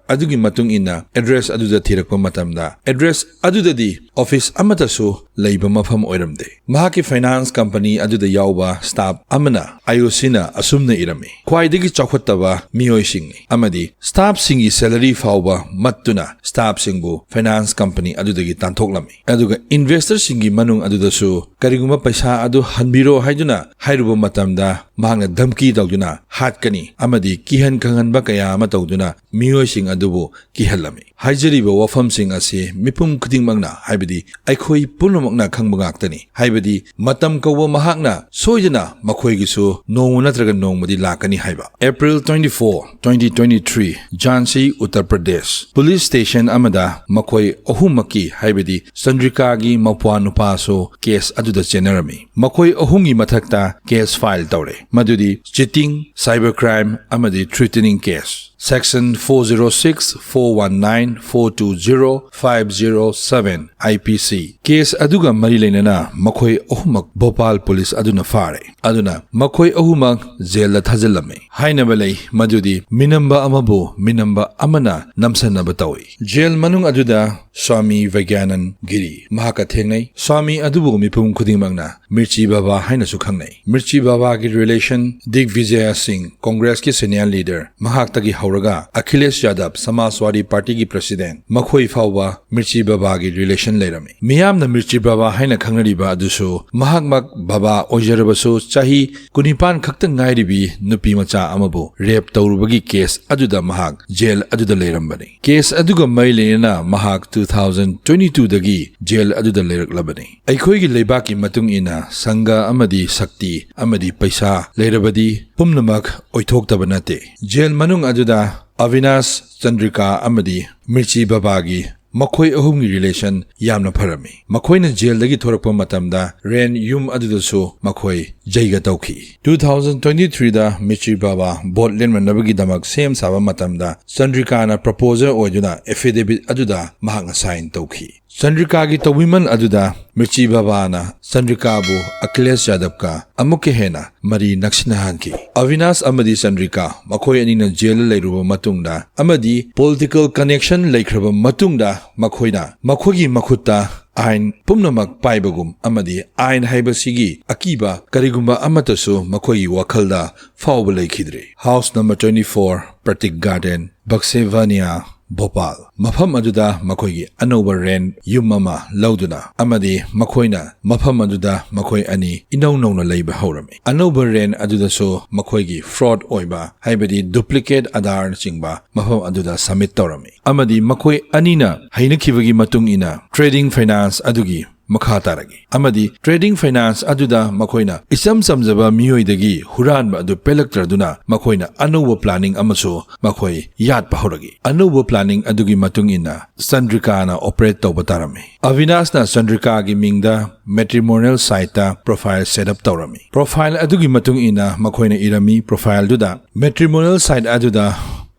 ꯑꯗꯨꯒꯤ ꯃꯇꯨꯡ ꯏꯟꯅ address ꯑꯗꯨꯗ ꯊꯤꯔꯛꯄ ꯃꯇꯝꯗ, address ꯑꯗꯨꯗꯗꯤ office ꯑꯃꯠꯇꯁꯨ ꯂꯩꯕ ꯃꯐꯝ ꯑꯣꯏꯔꯝꯗꯦ꯫ ꯃꯍꯥꯛꯀꯤ finance company ꯑꯗꯨꯗ ꯌꯥꯎꯕ staff ꯑꯃꯅ IOCꯅ ꯑꯁꯨꯝꯅ ꯏꯔꯝꯃꯤ: "ꯈ꯭ꯋꯥꯏꯗꯒꯤ ꯆꯥꯎꯈꯠꯇꯕ ꯃꯤꯑꯣꯏꯁꯤꯡꯅꯤ ꯑꯃꯗꯤ staffꯁꯤꯡꯒꯤ salary ꯐꯥꯎꯕ ꯃꯠꯇꯨꯅ staffꯁꯤꯡꯕꯨ finance company ꯑꯗꯨꯗꯒꯤ ꯇꯥꯟꯊꯣꯛꯂꯝꯃꯤ꯫ ꯑꯗꯨꯒ investorꯁꯤꯡꯒꯤ ꯃꯅꯨꯡ ꯑꯗꯨꯗꯁꯨ ꯀꯔꯤꯒꯨꯝꯕ ꯄꯩꯁꯥ ꯑꯗꯨ ꯍꯟꯕꯤꯔꯣ ꯍꯥꯏꯗꯨꯅ ꯍꯥꯏꯔꯨꯕ ꯃꯇꯝꯗ ꯃꯍꯥꯛꯅ ꯙꯝꯀꯤ ꯇꯧꯗꯨꯅ ꯍꯥꯠꯀꯅꯤ ꯑꯃꯗꯤ ꯀꯤꯍꯟ ꯈꯪꯍꯟꯕ ꯀꯌꯥ ꯑꯃ ꯇꯧꯗꯨꯅ ꯃꯤꯑꯣꯏꯁꯤꯡ ꯑꯗꯨꯕꯨ ꯀꯤꯍꯜꯂꯝꯃꯤ"꯫ ꯍꯥꯏꯖꯔꯤꯕ ꯋꯥꯐꯝꯁꯤꯡ ꯑꯁꯤ ꯃꯤꯄꯨꯝ ꯈꯨꯗꯤꯡꯃꯛꯅ, ꯍꯥꯏꯕꯗꯤ ꯑꯩꯈꯣꯏ ꯄꯨꯝꯅꯃꯛꯅ ꯈꯪꯕ ꯉꯥꯛꯇꯅꯤ꯫ ꯍꯥꯏꯕꯗꯤ ꯃꯇꯝ ꯀꯧꯕ ꯃꯍꯥꯛꯅ ꯁꯣꯏꯗꯅ ꯃꯈꯣꯏꯒꯤꯁꯨ ꯅꯣꯡꯃ ꯅꯠꯇ꯭ꯔꯒ ꯅꯣꯡꯃꯗꯤ ꯂꯥꯛꯀꯅꯤ ꯍꯥꯏꯕ꯫ April twenty-four, twenty twenty-three, Jhansi, Uttar Pradesh, police station ꯑꯃꯗ ꯃꯈꯣꯏ ꯑꯍꯨꯝꯃꯛꯀꯤ, ꯍꯥꯏꯕꯗꯤ ꯆꯟꯗ꯭ꯔꯤꯀꯥꯒꯤ ꯃꯄ꯭ꯋꯥ ꯅꯨꯄꯥꯁꯨ case ꯑꯗꯨꯗ ꯆꯦꯟꯅꯔꯝꯃꯤ꯫ ꯃꯈꯣꯏ ꯑꯍꯨꯝꯒꯤ ꯃꯊꯛꯇ case file ꯇꯧꯔꯦ, ꯃꯗꯨꯗꯤ cheating, cyber crime ꯑꯃꯗꯤ threatening case꯫ Section four zero six, four one nine, four two zero, five zero seven, IPC꯫ Case ꯑꯗꯨꯒ ꯃꯔꯤ ꯂꯩꯅꯅ ꯃꯈꯣꯏ ꯑꯍꯨꯝꯃꯛ ꯚꯣꯄꯥꯜ police ꯑꯗꯨꯅ ꯐꯥꯔꯦ꯫ ꯑꯗꯨꯅ ꯃꯈꯣꯏ ꯑꯍꯨꯝꯃꯛ jailꯗ ꯊꯥꯖꯤꯜꯂꯝꯃꯤ꯫ ꯍꯥꯏꯅꯕ ꯂꯩ ꯃꯗꯨꯗꯤ ꯃꯤꯅꯝꯕ ꯑꯃꯕꯨ ꯃꯤꯅꯝꯕ ꯑꯃꯅ ꯅꯝꯁꯟꯅꯕ ꯇꯧꯏ꯫ Jail ꯃꯅꯨꯡ ꯑꯗꯨꯗ ꯁ꯭ꯋꯥꯃꯤ ꯚꯒ꯭ꯌꯥꯅꯟ ꯒꯤꯔꯤ ꯃꯍꯥꯛꯀ ꯊꯦꯡꯅꯩ꯫ ꯁ꯭ꯋꯥꯃꯤ ꯑꯗꯨꯕꯨ ꯃꯤꯄꯨꯝ ꯈꯨꯗꯤꯡꯃꯛꯅ ꯃꯤꯔꯆꯤ ꯕꯥꯕꯥ ꯍꯥꯏꯅꯁꯨ ꯈꯪꯅꯩ꯫ ꯃꯤꯔꯆꯤ ꯕꯥꯕꯥꯒꯤ relation ꯗꯤꯒꯕꯤꯖꯌ ꯁꯤꯡ, Congressꯀꯤ senior leader, ꯃꯍꯥꯛꯇꯒꯤ ꯍꯧꯔꯒ ꯑꯈꯤꯂꯦꯁ ꯌꯥꯗꯕ, Samajwadi Partyꯒꯤ president, ꯃꯈꯣꯏ ꯐꯥꯎꯕ ꯃꯤꯔꯆꯤ ꯕꯥꯕꯥꯒꯤ relation ꯂꯩꯔꯝꯃꯤ꯫ ꯃꯤꯌꯥꯝꯅ ꯃꯤꯔꯆꯤ ꯕꯥꯕꯥ ꯍꯥꯏꯅ ꯈꯪꯅꯔꯤꯕ ꯑꯗꯨꯁꯨ ꯃꯍꯥꯛꯃꯛ ꯕꯥꯕꯥ ꯑꯣꯏꯖꯔꯕꯁꯨ ꯆꯍꯤ ꯀꯨꯟꯅꯤꯄꯥꯟ ꯈꯛꯇ ꯉꯥꯏꯔꯤꯕꯤ ꯅꯨꯄꯤ ꯃꯆꯥ ꯑꯃꯕꯨ rape ꯇꯧꯔꯨꯕꯒꯤ case ꯑꯗꯨꯗ ꯃꯍꯥꯛ jail ꯑꯗꯨꯗ ꯂꯩꯔꯝꯕꯅꯤ꯫ Case ꯑꯗꯨꯒ ꯃꯔꯤ ꯂꯩꯅꯅ ꯃꯍꯥꯛ two thousand twenty-twoꯗꯒꯤ jail ꯑꯗꯨꯗ ꯂꯩꯔꯛꯂꯕꯅꯤ꯫ ꯑꯩꯈꯣꯏꯒꯤ ꯂꯩꯕꯥꯛꯀꯤ ꯃꯇꯨꯡ ꯏꯟꯅ ꯁꯪꯒ ꯑꯃꯗꯤ ꯁꯛꯇꯤ ꯑꯃꯗꯤ ꯄꯩꯁꯥ ꯂꯩꯔꯕꯗꯤ ꯄꯨꯝꯅꯃꯛ ꯑꯣꯏꯊꯣꯛꯇꯕ ꯅꯠꯇꯦ꯫ Jail ꯃꯅꯨꯡ ꯑꯗꯨꯗ ꯑꯚꯤꯅꯥꯁ, ꯆꯟꯗ꯭ꯔꯤꯀꯥ ꯑꯃꯗꯤ ꯃꯤꯔꯆꯤ ꯕꯥꯕꯥꯒꯤ ꯃꯈꯣꯏ ꯑꯍꯨꯝꯒꯤ ꯔꯤꯂꯦꯁꯟ ꯌꯥꯝꯅ ꯐꯔꯝꯃꯤ꯫ ꯃꯈꯣꯏꯅ ꯖꯦꯜꯗꯒꯤ ꯊꯣꯔꯛꯄ ꯃꯇꯝꯗ ꯔꯦꯟ ꯌꯨꯝ ꯑꯗꯨꯗꯁꯨ ꯃꯈꯣꯏ ꯖꯩꯒ ꯇꯧꯈꯤ꯫ ꯇꯨ ꯊꯥꯎꯖꯟ ꯇ꯭ꯋꯦꯟꯇꯤ ꯊ꯭ꯔꯤꯗ ꯃꯤꯔꯆꯤ ꯕꯥꯕꯥ ꯕꯣꯠ ꯂꯦꯟꯃꯟꯅꯕꯒꯤꯗꯃꯛ ꯁꯦꯝ ꯁꯥꯕ ꯃꯇꯝꯗ ꯆꯟꯗ꯭ꯔꯤꯀꯥꯅ ꯄ꯭ꯔꯄꯣꯖꯔ ꯑꯣꯏꯗꯨꯅ ꯑꯦꯐꯤꯗꯦꯕꯤꯠ ꯑꯗꯨꯗ ꯃꯍꯥꯛꯅ ꯁꯥꯏꯟ ꯇꯧꯈꯤ꯫ ꯆꯟꯗ꯭ꯔꯤꯀꯥꯒꯤ ꯇꯧꯕꯤꯃꯜ ꯑꯗꯨꯗ ꯃꯤꯔꯆꯤ ꯕꯥꯕꯥꯅ ꯆꯟꯗ꯭ꯔꯤꯀꯥꯕꯨ ꯑꯈꯤꯂꯦꯁ ꯌꯥꯗꯕꯀ ꯑꯃꯨꯛꯀ ꯍꯦꯟꯅ ꯃꯔꯤ ꯅꯛꯁꯤꯟꯅꯍꯟꯈꯤ꯫ ꯑꯚꯤꯅꯥꯁ ꯑꯃꯗꯤ ꯆꯟꯗ꯭ꯔꯤꯀꯥ ꯃꯈꯣꯏ ꯑꯅꯤꯅ ꯖꯦꯜꯗ ꯂꯩꯔꯨꯕ ꯃꯇꯨꯡꯗ ꯑꯃꯗꯤ ꯄꯣꯂꯤꯇꯤꯀꯦꯜ ꯀꯅꯦꯛꯁꯟ ꯂꯩꯈ꯭ꯔꯕ ꯃꯇꯨꯡꯗ ꯃꯈꯣꯏꯅ ꯃꯈꯣꯏꯒꯤ ꯃꯈꯨꯠꯇ ꯑꯥꯏꯟ ꯄꯨꯝꯅꯃꯛ ꯄꯥꯏꯕꯒꯨꯝ ꯑꯃꯗꯤ ꯑꯥꯏꯟ ꯍꯥꯏꯕꯁꯤꯒꯤ ꯑꯀꯤꯕ ꯀꯔꯤꯒꯨꯝꯕ ꯑꯃꯠꯇꯁꯨ ꯃꯈꯣꯏꯒꯤ ꯋꯥꯈꯜꯗ ꯐꯥꯎꯕ ꯂꯩꯈꯤꯗ꯭ꯔꯦ꯫ House number twenty four, Pratik Garden, Baksevania, Bhopal. ꯃꯐꯝ ꯑꯗꯨꯗ ꯃꯈꯣꯏꯒꯤ ꯑꯅꯧꯕ ꯔꯦꯟ ꯌꯨꯝ ꯑꯃ ꯂꯧꯗꯨꯅ ꯑꯃꯗꯤ ꯃꯈꯣꯏꯅ ꯃꯐꯝ ꯑꯗꯨꯗ ꯃꯈꯣꯏ ꯑꯅꯤ ꯏꯅꯧ ꯅꯧꯅ ꯂꯩꯕ ꯍꯧꯔꯝꯃꯤ꯫ ꯑꯅꯧꯕ ꯔꯦꯟ ꯑꯗꯨꯗꯁꯨ ꯃꯈꯣꯏꯒꯤ ꯐ꯭ꯔꯣꯗ ꯑꯣꯏꯕ, ꯍꯥꯏꯕꯗꯤ ꯗꯨꯄ꯭ꯂꯤꯀꯦꯠ ꯑꯙꯥꯔꯅꯆꯤꯡꯕ ꯃꯐꯝ ꯑꯗꯨꯗ ꯁꯕꯃꯤꯠ ꯇꯧꯔꯝꯃꯤ꯫ ꯑꯃꯗꯤ ꯃꯈꯣꯏ ꯑꯅꯤꯅ ꯍꯩꯅꯈꯤꯕꯒꯤ ꯃꯇꯨꯡ ꯏꯟꯅ ꯇ꯭ꯔꯦꯗꯤꯡ ꯐꯥꯏꯅꯥꯟꯁ ꯑꯗꯨꯒꯤ ꯃꯈꯥ ꯇꯥꯔꯛꯏ꯫ ꯑꯃꯗꯤ ꯇ꯭ꯔꯦꯗꯤꯡ ꯐꯥꯏꯅꯥꯟꯁ ꯑꯗꯨꯗ ꯃꯈꯣꯏꯅ ꯏꯆꯝ ꯆꯝꯖꯕ ꯃꯤꯑꯣꯏꯗꯒꯤ ꯍꯨꯔꯥꯟꯕ ꯑꯗꯨ ꯄꯦꯜꯂꯛꯇ꯭ꯔꯗꯨꯅ ꯃꯈꯣꯏꯅ ꯑꯅꯧꯕ ꯄ꯭ꯂꯥꯅꯤꯡ ꯑꯃꯁꯨ ꯃꯈꯣꯏ ꯌꯥꯠꯄ ꯍꯧꯔꯛꯏ꯫ ꯑꯅꯧꯕ ꯄ꯭ꯂꯥꯅꯤꯡ ꯑꯗꯨꯒꯤ ꯃꯇꯨꯡ ꯏꯟꯅ ꯆꯟꯗ꯭ꯔꯤꯀꯥꯅ ꯑꯣꯄꯔꯦꯠ ꯇꯧꯕ ꯇꯥꯔꯝꯃꯤ꯫ ꯑꯚꯤꯅꯥꯁꯅ ꯆꯟꯗ꯭ꯔꯤꯀꯥꯒꯤ ꯃꯤꯡꯗ ꯃꯦꯇ꯭ꯔꯤꯃꯣꯅꯤꯌꯦꯜ ꯁꯥꯏꯠꯇ ꯄ꯭ꯔꯣꯐꯥꯏꯜ ꯁꯦꯠ ꯑꯞ ꯇꯧꯔꯝꯃꯤ꯫ ꯄ꯭ꯔꯣꯐꯥꯏꯜ ꯑꯗꯨꯒꯤ ꯃꯇꯨꯡ ꯏꯟꯅ ꯃꯈꯣꯏꯅ ꯏꯔꯝꯃꯤ, ꯄ꯭ꯔꯣꯐꯥꯏꯜꯗꯨꯗ ꯃꯦꯇ꯭ꯔꯤꯃꯣꯅꯤꯌꯦꯜ ꯁꯥꯏꯠ ꯑꯗꯨꯗ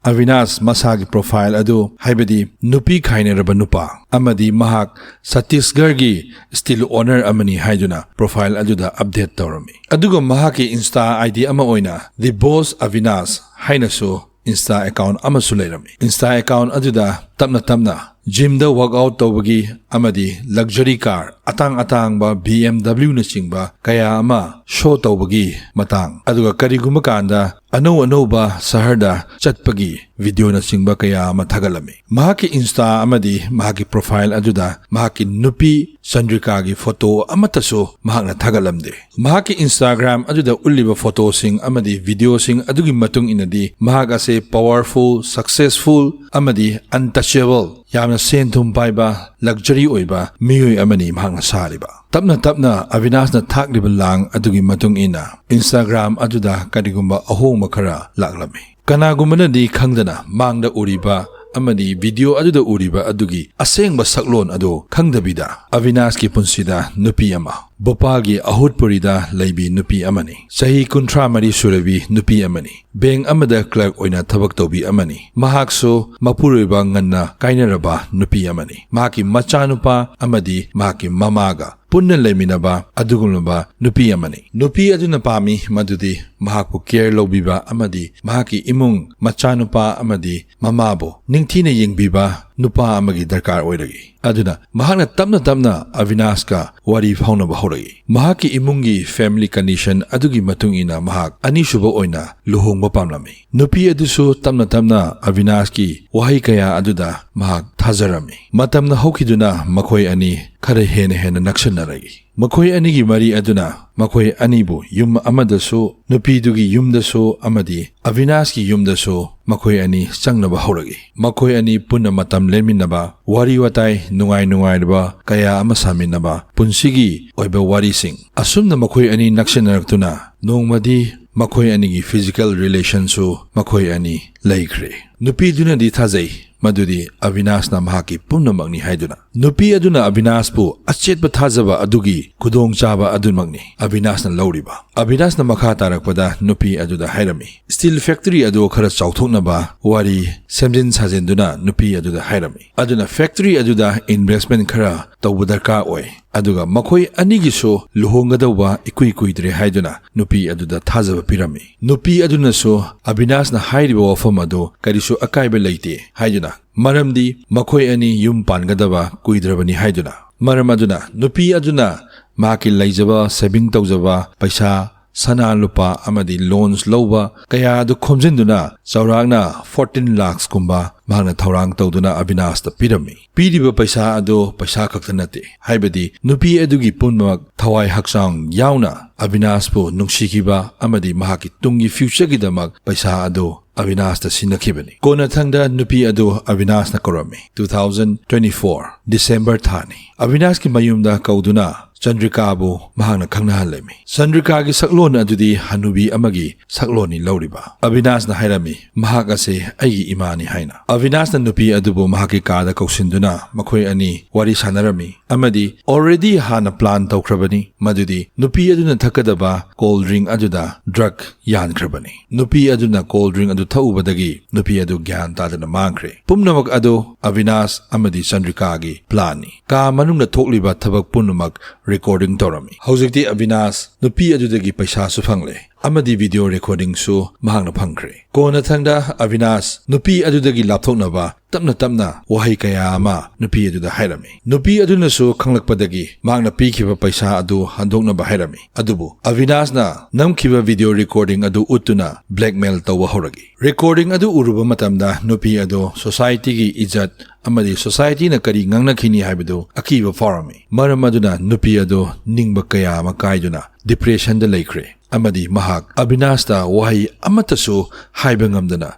ꯑꯚꯤꯅꯥꯁ ꯃꯁꯥꯒꯤ ꯄ꯭ꯔꯣꯐꯥꯏꯜ ꯑꯗꯨ, ꯍꯥꯏꯕꯗꯤ ꯅꯨꯄꯤ ꯈꯥꯏꯅꯔꯕ ꯅꯨꯄꯥ ꯑꯃꯗꯤ ꯃꯍꯥꯛ ꯁꯠꯇꯤꯁꯒꯔꯒꯤ ꯁ꯭ꯇꯤꯜ ꯑꯣꯅꯔ ꯑꯃꯅꯤ ꯍꯥꯏꯗꯨꯅ ꯄ꯭ꯔꯣꯐꯥꯏꯜ ꯑꯗꯨꯗ ꯑꯞꯗꯦꯠ ꯇꯧꯔꯝꯃꯤ꯫ ꯑꯗꯨꯒ ꯃꯍꯥꯛꯀꯤ ꯏꯟꯁꯇꯥ ꯑꯥꯏ ꯗꯤ ꯑꯃ ꯑꯣꯏꯅ The Boss Avinash ꯍꯥꯏꯅꯁꯨ ꯏꯟꯁꯇꯥ ꯑꯦꯀꯥꯎꯟ ꯑꯃꯁꯨ ꯂꯩꯔꯝꯃꯤ꯫ ꯏꯟꯁꯇꯥ ꯑꯦꯀꯥꯎꯟ ꯑꯗꯨꯗ ꯇꯞꯅ ꯇꯞꯅ ꯖꯤꯝꯗ ꯋꯥꯔꯛ ꯑꯥꯎꯠ ꯇꯧꯕꯒꯤ ꯑꯃꯗꯤ ꯂꯛꯖꯔꯤ ꯀꯥꯔ, ꯑꯇꯥꯡ ꯑꯇꯥꯡꯕ ꯕꯤ ꯑꯦꯝ ꯗꯕ꯭ꯂꯤꯎꯅꯆꯤꯡꯕ ꯀꯌꯥ ꯑꯃ ꯁꯣ ꯇꯧꯕꯒꯤ ꯃꯇꯥꯡ, ꯑꯗꯨꯒ ꯀꯔꯤꯒꯨꯝꯕ ꯀꯥꯟꯗ ꯑꯅꯧ ꯑꯅꯧꯕ ꯁꯍꯔꯗ ꯆꯠꯄꯒꯤ ꯚꯤꯗꯤꯑꯣꯅꯆꯤꯡꯕ ꯀꯌꯥ ꯑꯃ ꯊꯥꯒꯠꯂꯝꯃꯤ꯫ ꯃꯍꯥꯛꯀꯤ ꯏꯟꯁꯇꯥ ꯑꯃꯗꯤ ꯃꯍꯥꯛꯀꯤ ꯄ꯭ꯔꯣꯐꯥꯏꯜ ꯑꯗꯨꯗ ꯃꯍꯥꯛꯀꯤ ꯅꯨꯄꯤ ꯆꯟꯗ꯭ꯔꯤꯀꯥꯒꯤ ꯐꯣꯇꯣ ꯑꯃꯠꯇꯁꯨ ꯃꯍꯥꯛꯅ ꯊꯥꯒꯠꯂꯝꯗꯦ꯫ ꯃꯍꯥꯛꯀꯤ ꯏꯟꯁꯇꯥꯒ꯭ꯔꯥꯝ ꯑꯗꯨꯗ ꯎꯠꯂꯤꯕ ꯐꯣꯇꯣꯁꯤꯡ ꯑꯃꯗꯤ ꯚꯤꯗꯤꯑꯣꯁꯤꯡ ꯑꯗꯨꯒꯤ ꯃꯇꯨꯡ ꯏꯟꯅꯗꯤ ꯃꯍꯥꯛ ꯑꯁꯦ ꯄꯥꯋꯔꯐꯨꯜ, ꯁꯛꯁꯦꯁꯐꯨꯜ ꯑꯃꯗꯤ ꯑꯟꯇꯆꯦꯕꯜ, ꯌꯥꯝꯅ ꯁꯦꯟ ꯊꯨꯝ ꯄꯥꯏꯕ, ꯂꯛꯖꯔꯤ ꯑꯣꯏꯕ ꯃꯤꯑꯣꯏ ꯑꯃꯅꯤ ꯃꯍꯥꯛꯅ ꯁꯥꯔꯤꯕ꯫ ꯇꯞꯅ ꯇꯞꯅ ꯑꯚꯤꯅꯥꯁꯅ ꯊꯥꯛꯂꯤꯕ ꯂꯥꯡ ꯑꯗꯨꯒꯤ ꯃꯇꯨꯡ ꯏꯟꯅ ꯏꯟꯁꯇꯥꯒ꯭ꯔꯥꯝ ꯑꯗꯨꯗ ꯀꯔꯤꯒꯨꯝꯕ ꯑꯍꯣꯡꯕ ꯈꯔ ꯂꯥꯛꯂꯝꯃꯤ꯫ ꯀꯅꯥꯒꯨꯝꯕꯅꯗꯤ ꯈꯪꯗꯅ ꯃꯥꯡꯗ ꯎꯔꯤꯕ ꯑꯃꯗꯤ ꯚꯤꯗꯤꯑꯣ ꯑꯗꯨꯗ ꯎꯔꯤꯕ ꯑꯗꯨꯒꯤ ꯑꯁꯦꯡꯕ ꯁꯛꯂꯣꯟ ꯑꯗꯨ ꯈꯪꯗꯕꯤꯗ ꯑꯕꯤꯅꯥꯁꯀꯤ ꯄꯨꯟꯁꯤꯗ ꯅꯨꯄꯤ ꯑꯃ, ꯚꯣꯄꯥꯜꯒꯤ ꯑꯍꯨꯠꯄꯨꯔꯤꯗ ꯂꯩꯕꯤ ꯅꯨꯄꯤ ꯑꯃꯅꯤ꯫ ꯆꯍꯤ ꯀꯨꯟꯊ꯭ꯔꯥ ꯃꯔꯤ ꯁꯨꯔꯕꯤ ꯅꯨꯄꯤ ꯑꯃꯅꯤ꯫ ꯕꯦꯡꯛ ꯑꯃꯗ ꯀ꯭ꯂꯔꯛ ꯑꯣꯏꯅ ꯊꯕꯛ ꯇꯧꯕꯤ ꯑꯃꯅꯤ꯫ ꯃꯍꯥꯛꯁꯨ ꯃꯄꯨꯔꯣꯏꯕ ꯉꯟꯅ ꯀꯥꯏꯅꯔꯕ ꯅꯨꯄꯤ ꯑꯃꯅꯤ꯫ ꯃꯍꯥꯛꯀꯤ ꯃꯆꯥꯅꯨꯄꯥ ꯑꯃꯗꯤ ꯃꯍꯥꯛꯀꯤ ꯃꯃꯥꯒ ꯄꯨꯟꯅ ꯂꯩꯃꯤꯟꯅꯕ ꯑꯗꯨꯒꯨꯝꯂꯕ ꯅꯨꯄꯤ ꯑꯃꯅꯤ꯫ ꯅꯨꯄꯤ ꯑꯗꯨꯅ ꯄꯥꯝꯃꯤ ꯃꯗꯨꯗꯤ ꯃꯍꯥꯛꯄꯨ ꯀꯦꯌꯔ ꯂꯧꯕꯤꯕ ꯑꯃꯗꯤ ꯃꯍꯥꯛꯀꯤ ꯏꯃꯨꯡ, ꯃꯆꯥꯅꯨꯄꯥ ꯑꯃꯗꯤ ꯃꯃꯥꯕꯨ ꯅꯤꯡꯊꯤꯅ ꯌꯦꯡꯕꯤꯕ ꯅꯨꯄꯥ ꯑꯃꯒꯤ ꯗꯔꯀꯥꯔ ꯑꯣꯏꯔꯛꯏ꯫ ꯑꯗꯨꯅ ꯃꯍꯥꯛꯅ ꯇꯞꯅ ꯇꯞꯅ ꯑꯕꯤꯅꯥꯁꯀ ꯋꯥꯔꯤ ꯐꯥꯎꯅꯕ ꯍꯧꯔꯛꯏ꯫ ꯃꯍꯥꯛꯀꯤ ꯏꯃꯨꯡꯒꯤ ꯐꯦꯃꯤꯂꯤ ꯀꯟꯗꯤꯁꯟ ꯑꯗꯨꯒꯤ ꯃꯇꯨꯡ ꯏꯟꯅ ꯃꯍꯥꯛ ꯑꯅꯤꯁꯨꯕ ꯑꯣꯏꯅ ꯂꯨꯍꯣꯡꯕ ꯄꯥꯝꯂꯝꯃꯤ꯫ ꯅꯨꯄꯤ ꯑꯗꯨꯁꯨ ꯇꯞꯅ ꯇꯞꯅ ꯑꯕꯤꯅꯥꯁꯀꯤ ꯋꯥꯍꯩ ꯀꯌꯥ ꯑꯗꯨꯗ ꯃꯍꯥꯛ ꯊꯥꯖꯔꯝꯃꯤ꯫ ꯃꯇꯝꯅ ꯍꯧꯈꯤꯗꯨꯅ ꯃꯈꯣꯏ ꯑꯅꯤ ꯈꯔ ꯍꯦꯟꯅ ꯍꯦꯟꯅ ꯅꯛꯁꯤꯟꯅꯔꯛꯏ꯫ ꯃꯈꯣꯏ ꯑꯅꯤꯒꯤ ꯃꯔꯤ ꯑꯗꯨꯅ ꯃꯈꯣꯏ ꯑꯅꯤꯕꯨ ꯌꯨꯝ ꯑꯃꯗꯁꯨ, ꯅꯨꯄꯤꯗꯨꯒꯤ ꯌꯨꯝꯗꯁꯨ ꯑꯃꯗꯤ ꯑꯕꯤꯅꯥꯁꯀꯤ ꯌꯨꯝꯗꯁꯨ ꯃꯈꯣꯏ ꯑꯅꯤ ꯆꯪꯅꯕ ꯍꯧꯔꯛꯏ꯫ ꯃꯈꯣꯏ ꯑꯅꯤ ꯄꯨꯟꯅ ꯃꯇꯝ ꯂꯦꯟꯃꯤꯟꯅꯕ, ꯋꯥꯔꯤ ꯋꯥꯇꯥꯏ, ꯅꯨꯡꯉꯥꯏ ꯅꯨꯡꯉꯥꯏꯔꯕ ꯀꯌꯥ ꯑꯃ ꯁꯥꯃꯤꯟꯅꯕ, ꯄꯨꯟꯁꯤꯒꯤ ꯑꯣꯏꯕ ꯋꯥꯔꯤꯁꯤꯡ꯫ ꯑꯁꯨꯝꯅ ꯃꯈꯣꯏ ꯑꯅꯤ ꯅꯛꯁꯤꯟꯅꯔꯛꯇꯨꯅ ꯅꯣꯡꯃꯗꯤ ꯃꯈꯣꯏ ꯑꯅꯤꯒꯤ ꯐꯤꯖꯤꯀꯦꯜ ꯔꯤꯂꯦꯁꯟꯁꯨ ꯃꯈꯣꯏ ꯑꯅꯤ ꯂꯩꯈ꯭ꯔꯦ꯫ ꯅꯨꯄꯤꯗꯨꯅꯗꯤ ꯊꯥꯖꯩ ꯃꯗꯨꯗꯤ ꯑꯕꯤꯅꯥꯁꯅ ꯃꯍꯥꯛꯀꯤ ꯄꯨꯝꯅꯃꯛꯅꯤ ꯍꯥꯏꯗꯨꯅ꯫ ꯅꯨꯄꯤ ꯑꯗꯨꯅ ꯑꯕꯤꯅꯥꯁꯄꯨ ꯑꯆꯦꯠꯄ ꯊꯥꯖꯕ ꯑꯗꯨꯒꯤ ꯈꯨꯗꯣꯡꯆꯥꯕ ꯑꯗꯨꯃꯛꯅꯤ ꯑꯕꯤꯅꯥꯁꯅ ꯂꯧꯔꯤꯕ꯫ ꯑꯕꯤꯅꯥꯁꯅ ꯃꯈꯥ ꯇꯥꯔꯛꯄꯗ ꯅꯨꯄꯤ ꯑꯗꯨꯗ ꯍꯥꯏꯔꯝꯃꯤ, ꯁ꯭ꯇꯤꯜ ꯐꯦꯛꯇꯔꯤ ꯑꯗꯨ ꯈꯔ ꯆꯥꯎꯊꯣꯛꯅꯕ ꯋꯥꯔꯤ ꯁꯦꯝꯖꯤꯟ ꯁꯥꯖꯤꯟꯗꯨꯅ ꯅꯨꯄꯤ ꯑꯗꯨꯗ ꯍꯥꯏꯔꯝꯃꯤ꯫ ꯑꯗꯨꯅ ꯐꯦꯛꯇꯔꯤ ꯑꯗꯨꯗ ꯏꯟꯚꯦꯁ꯭ꯠꯃꯦꯟꯠ ꯈꯔ ꯇꯧꯕ ꯗꯔꯀꯥꯔ ꯑꯣꯏ, ꯑꯗꯨꯒ ꯃꯈꯣꯏ ꯑꯅꯤꯒꯤꯁꯨ ꯂꯨꯍꯣꯡꯒꯗꯧꯕ ꯏꯀꯨꯏ ꯀꯨꯏꯗ꯭ꯔꯦ ꯍꯥꯏꯗꯨꯅ ꯅꯨꯄꯤ ꯑꯗꯨꯗ ꯊꯥꯖꯕ ꯄꯤꯔꯝꯃꯤ꯫ ꯅꯨꯄꯤ ꯑꯗꯨꯅꯁꯨ ꯑꯕꯤꯅꯥꯁꯅ ꯍꯥꯏꯔꯤꯕ ꯋꯥꯐꯝ ꯑꯗꯨ ꯀꯔꯤꯁꯨ ꯑꯀꯥꯏꯕ ꯂꯩꯇꯦ ꯍꯥꯏꯗꯨꯅ, ꯃꯔꯝꯗꯤ ꯃꯈꯣꯏ ꯑꯅꯤ ꯌꯨꯝ ꯄꯥꯟꯒꯗꯕ ꯀꯨꯏꯗ꯭ꯔꯕꯅꯤ ꯍꯥꯏꯗꯨꯅ꯫ ꯃꯔꯝ ꯑꯗꯨꯅ ꯅꯨꯄꯤ ꯑꯗꯨꯅ ꯃꯍꯥꯛꯀꯤ ꯂꯩꯖꯕ, ꯁꯦꯚꯤꯡ ꯇꯧꯖꯕ ꯄꯩꯁꯥ, ꯁꯅꯥ ꯂꯨꯄꯥ ꯑꯃꯗꯤ ꯂꯣꯟꯁ ꯂꯧꯕ ꯀꯌꯥ ꯑꯗꯨ ꯈꯣꯝꯖꯤꯟꯗꯨꯅ ꯆꯥꯎꯔꯥꯛꯅ ꯐꯣꯔꯇꯤꯟ ꯂꯥꯈꯁꯀꯨꯝꯕ ꯃꯍꯥꯛꯅ ꯊꯧꯔꯥꯡ ꯇꯧꯗꯨꯅ ꯑꯕꯤꯅꯥꯁꯇ ꯄꯤꯔꯝꯃꯤ꯫ ꯄꯤꯔꯤꯕ ꯄꯩꯁꯥ ꯑꯗꯨ ꯄꯩꯁꯥ ꯈꯛꯇ ꯅꯠꯇꯦ, ꯍꯥꯏꯕꯗꯤ ꯅꯨꯄꯤ ꯑꯗꯨꯒꯤ ꯄꯨꯝꯅꯃꯛ ꯊꯋꯥꯏ ꯍꯛꯆꯥꯡ ꯌꯥꯎꯅ ꯑꯕꯤꯅꯥꯁꯄꯨ ꯅꯨꯡꯁꯤꯈꯤꯕ ꯑꯃꯗꯤ ꯃꯍꯥꯛꯀꯤ ꯇꯨꯡꯒꯤ ꯐ꯭ꯌꯨꯆꯔꯒꯤꯗꯃꯛ ꯄꯩꯁꯥ ꯑꯗꯨ ꯑꯕꯤꯅꯥꯁꯇ ꯁꯤꯟꯅꯈꯤꯕꯅꯤ꯫ ꯀꯣꯟꯅꯊꯪꯗ ꯅꯨꯄꯤ ꯑꯗꯨ ꯑꯕꯤꯅꯥꯁꯅ ꯀꯧꯔꯝꯃꯤ꯫ Two thousand twenty-four December ꯊꯥꯅꯤ꯫ ꯑꯕꯤꯅꯥꯁꯀꯤ ꯃꯌꯨꯝꯗ ꯀꯧꯗꯨꯅ ꯆꯟꯗ꯭ꯔꯤꯀꯥꯕꯨ ꯃꯍꯥꯛꯅ ꯈꯪꯅꯍꯜꯂꯝꯃꯤ꯫ ꯆꯟꯗ꯭ꯔꯤꯀꯥꯒꯤ ꯁꯛꯂꯣꯟ ꯑꯗꯨꯗꯤ ꯍꯅꯨꯕꯤ ꯑꯃꯒꯤ ꯁꯛꯂꯣꯟꯅꯤ ꯂꯧꯔꯤꯕ꯫ ꯑꯕꯤꯅꯥꯁꯅ ꯍꯥꯏꯔꯝꯃꯤ, "ꯃꯍꯥꯛ ꯑꯁꯤ ꯑꯩꯒꯤ ꯏꯃꯥꯅꯤ" ꯍꯥꯏꯅ꯫ ꯑꯕꯤꯅꯥꯁꯅ ꯅꯨꯄꯤ ꯑꯗꯨꯕꯨ ꯃꯍꯥꯛꯀꯤ ꯀꯥꯗ ꯀꯧꯁꯤꯟꯗꯨꯅ ꯃꯈꯣꯏ ꯑꯅꯤ ꯋꯥꯔꯤ ꯁꯥꯟꯅꯔꯝꯃꯤ ꯑꯃꯗꯤ already ꯍꯥꯟꯅ plan ꯇꯧꯈ꯭ꯔꯕꯅꯤ ꯃꯗꯨꯗꯤ ꯅꯨꯄꯤ ꯑꯗꯨꯅ ꯊꯛꯀꯗꯕ cold drink ꯑꯗꯨꯗ drug ꯌꯥꯟꯈ꯭ꯔꯕꯅꯤ꯫ ꯅꯨꯄꯤ ꯑꯗꯨꯅ cold drink ꯑꯗꯨ ꯊꯛꯎꯕꯗꯒꯤ ꯅꯨꯄꯤ ꯑꯗꯨ ꯒ꯭ꯌꯥꯟ ꯇꯥꯗꯅ ꯃꯥꯡꯈ꯭ꯔꯦ꯫ ꯄꯨꯝꯅꯃꯛ ꯑꯗꯨ ꯑꯕꯤꯅꯥꯁ ꯑꯃꯗꯤ ꯆꯟꯗ꯭ꯔꯤꯀꯥꯒꯤ planꯅꯤ꯫ ꯀꯥ ꯃꯅꯨꯡꯗ ꯊꯣꯛꯂꯤꯕ ꯊꯕꯛ ꯄꯨꯝꯅꯃꯛ recording ꯇꯧꯔꯝꯃꯤ꯫ ꯍꯧꯖꯤꯛꯇꯤ ꯑꯕꯤꯅꯥꯁ ꯅꯨꯄꯤ ꯑꯗꯨꯗꯒꯤ ꯄꯩꯁꯥꯁꯨ ꯐꯪꯂꯦ ꯑꯃꯗꯤ video recordingꯁꯨ ꯃꯍꯥꯛꯅ ꯐꯪꯈ꯭ꯔꯦ꯫ ꯀꯣꯟꯅꯊꯪꯗ ꯑꯕꯤꯅꯥꯁ ꯅꯨꯄꯤ ꯑꯗꯨꯗꯒꯤ ꯂꯥꯞꯊꯣꯛꯅꯕ ꯇꯞꯅ ꯇꯞꯅ ꯋꯥꯍꯩ ꯀꯌꯥ ꯑꯃ ꯅꯨꯄꯤ ꯑꯗꯨꯗ ꯍꯥꯏꯔꯝꯃꯤ꯫ ꯅꯨꯄꯤ ꯑꯗꯨꯅꯁꯨ ꯈꯪꯂꯛꯄꯗꯒꯤ ꯃꯍꯥꯛꯅ ꯄꯤꯈꯤꯕ ꯄꯩꯁꯥ ꯑꯗꯨ ꯍꯟꯗꯣꯛꯅꯕ ꯍꯥꯏꯔꯝꯃꯤ꯫ ꯑꯗꯨꯕꯨ ꯑꯕꯤꯅꯥꯁꯅ ꯅꯝꯈꯤꯕ video recording ꯑꯗꯨ ꯎꯠꯇꯨꯅ blackmail ꯇꯧꯕ ꯍꯧꯔꯛꯏ꯫ Recording ꯑꯗꯨ ꯎꯔꯨꯕ ꯃꯇꯝꯗ ꯅꯨꯄꯤ ꯑꯗꯨ societyꯒꯤ ꯏꯖꯠ ꯑꯃꯗꯤ societyꯅ ꯀꯔꯤ ꯉꯥꯡꯅꯈꯤꯅꯤ ꯍꯥꯏꯕꯗꯨ ꯑꯀꯤꯕ ꯐꯥꯎꯔꯝꯃꯤ꯫ ꯃꯔꯝ ꯑꯗꯨꯅ ꯅꯨꯄꯤ ꯑꯗꯨ ꯅꯤꯡꯕ ꯀꯌꯥ ꯑꯃ ꯀꯥꯏꯗꯨꯅ depressionꯗ ꯂꯩꯈ꯭ꯔꯦ ꯑꯃꯗꯤ ꯃꯍꯥꯛ ꯑꯕꯤꯅꯥꯁꯇ ꯋꯥꯍꯩ ꯑꯃꯠꯇꯁꯨ ꯍꯥꯏꯕ ꯉꯝꯗꯅ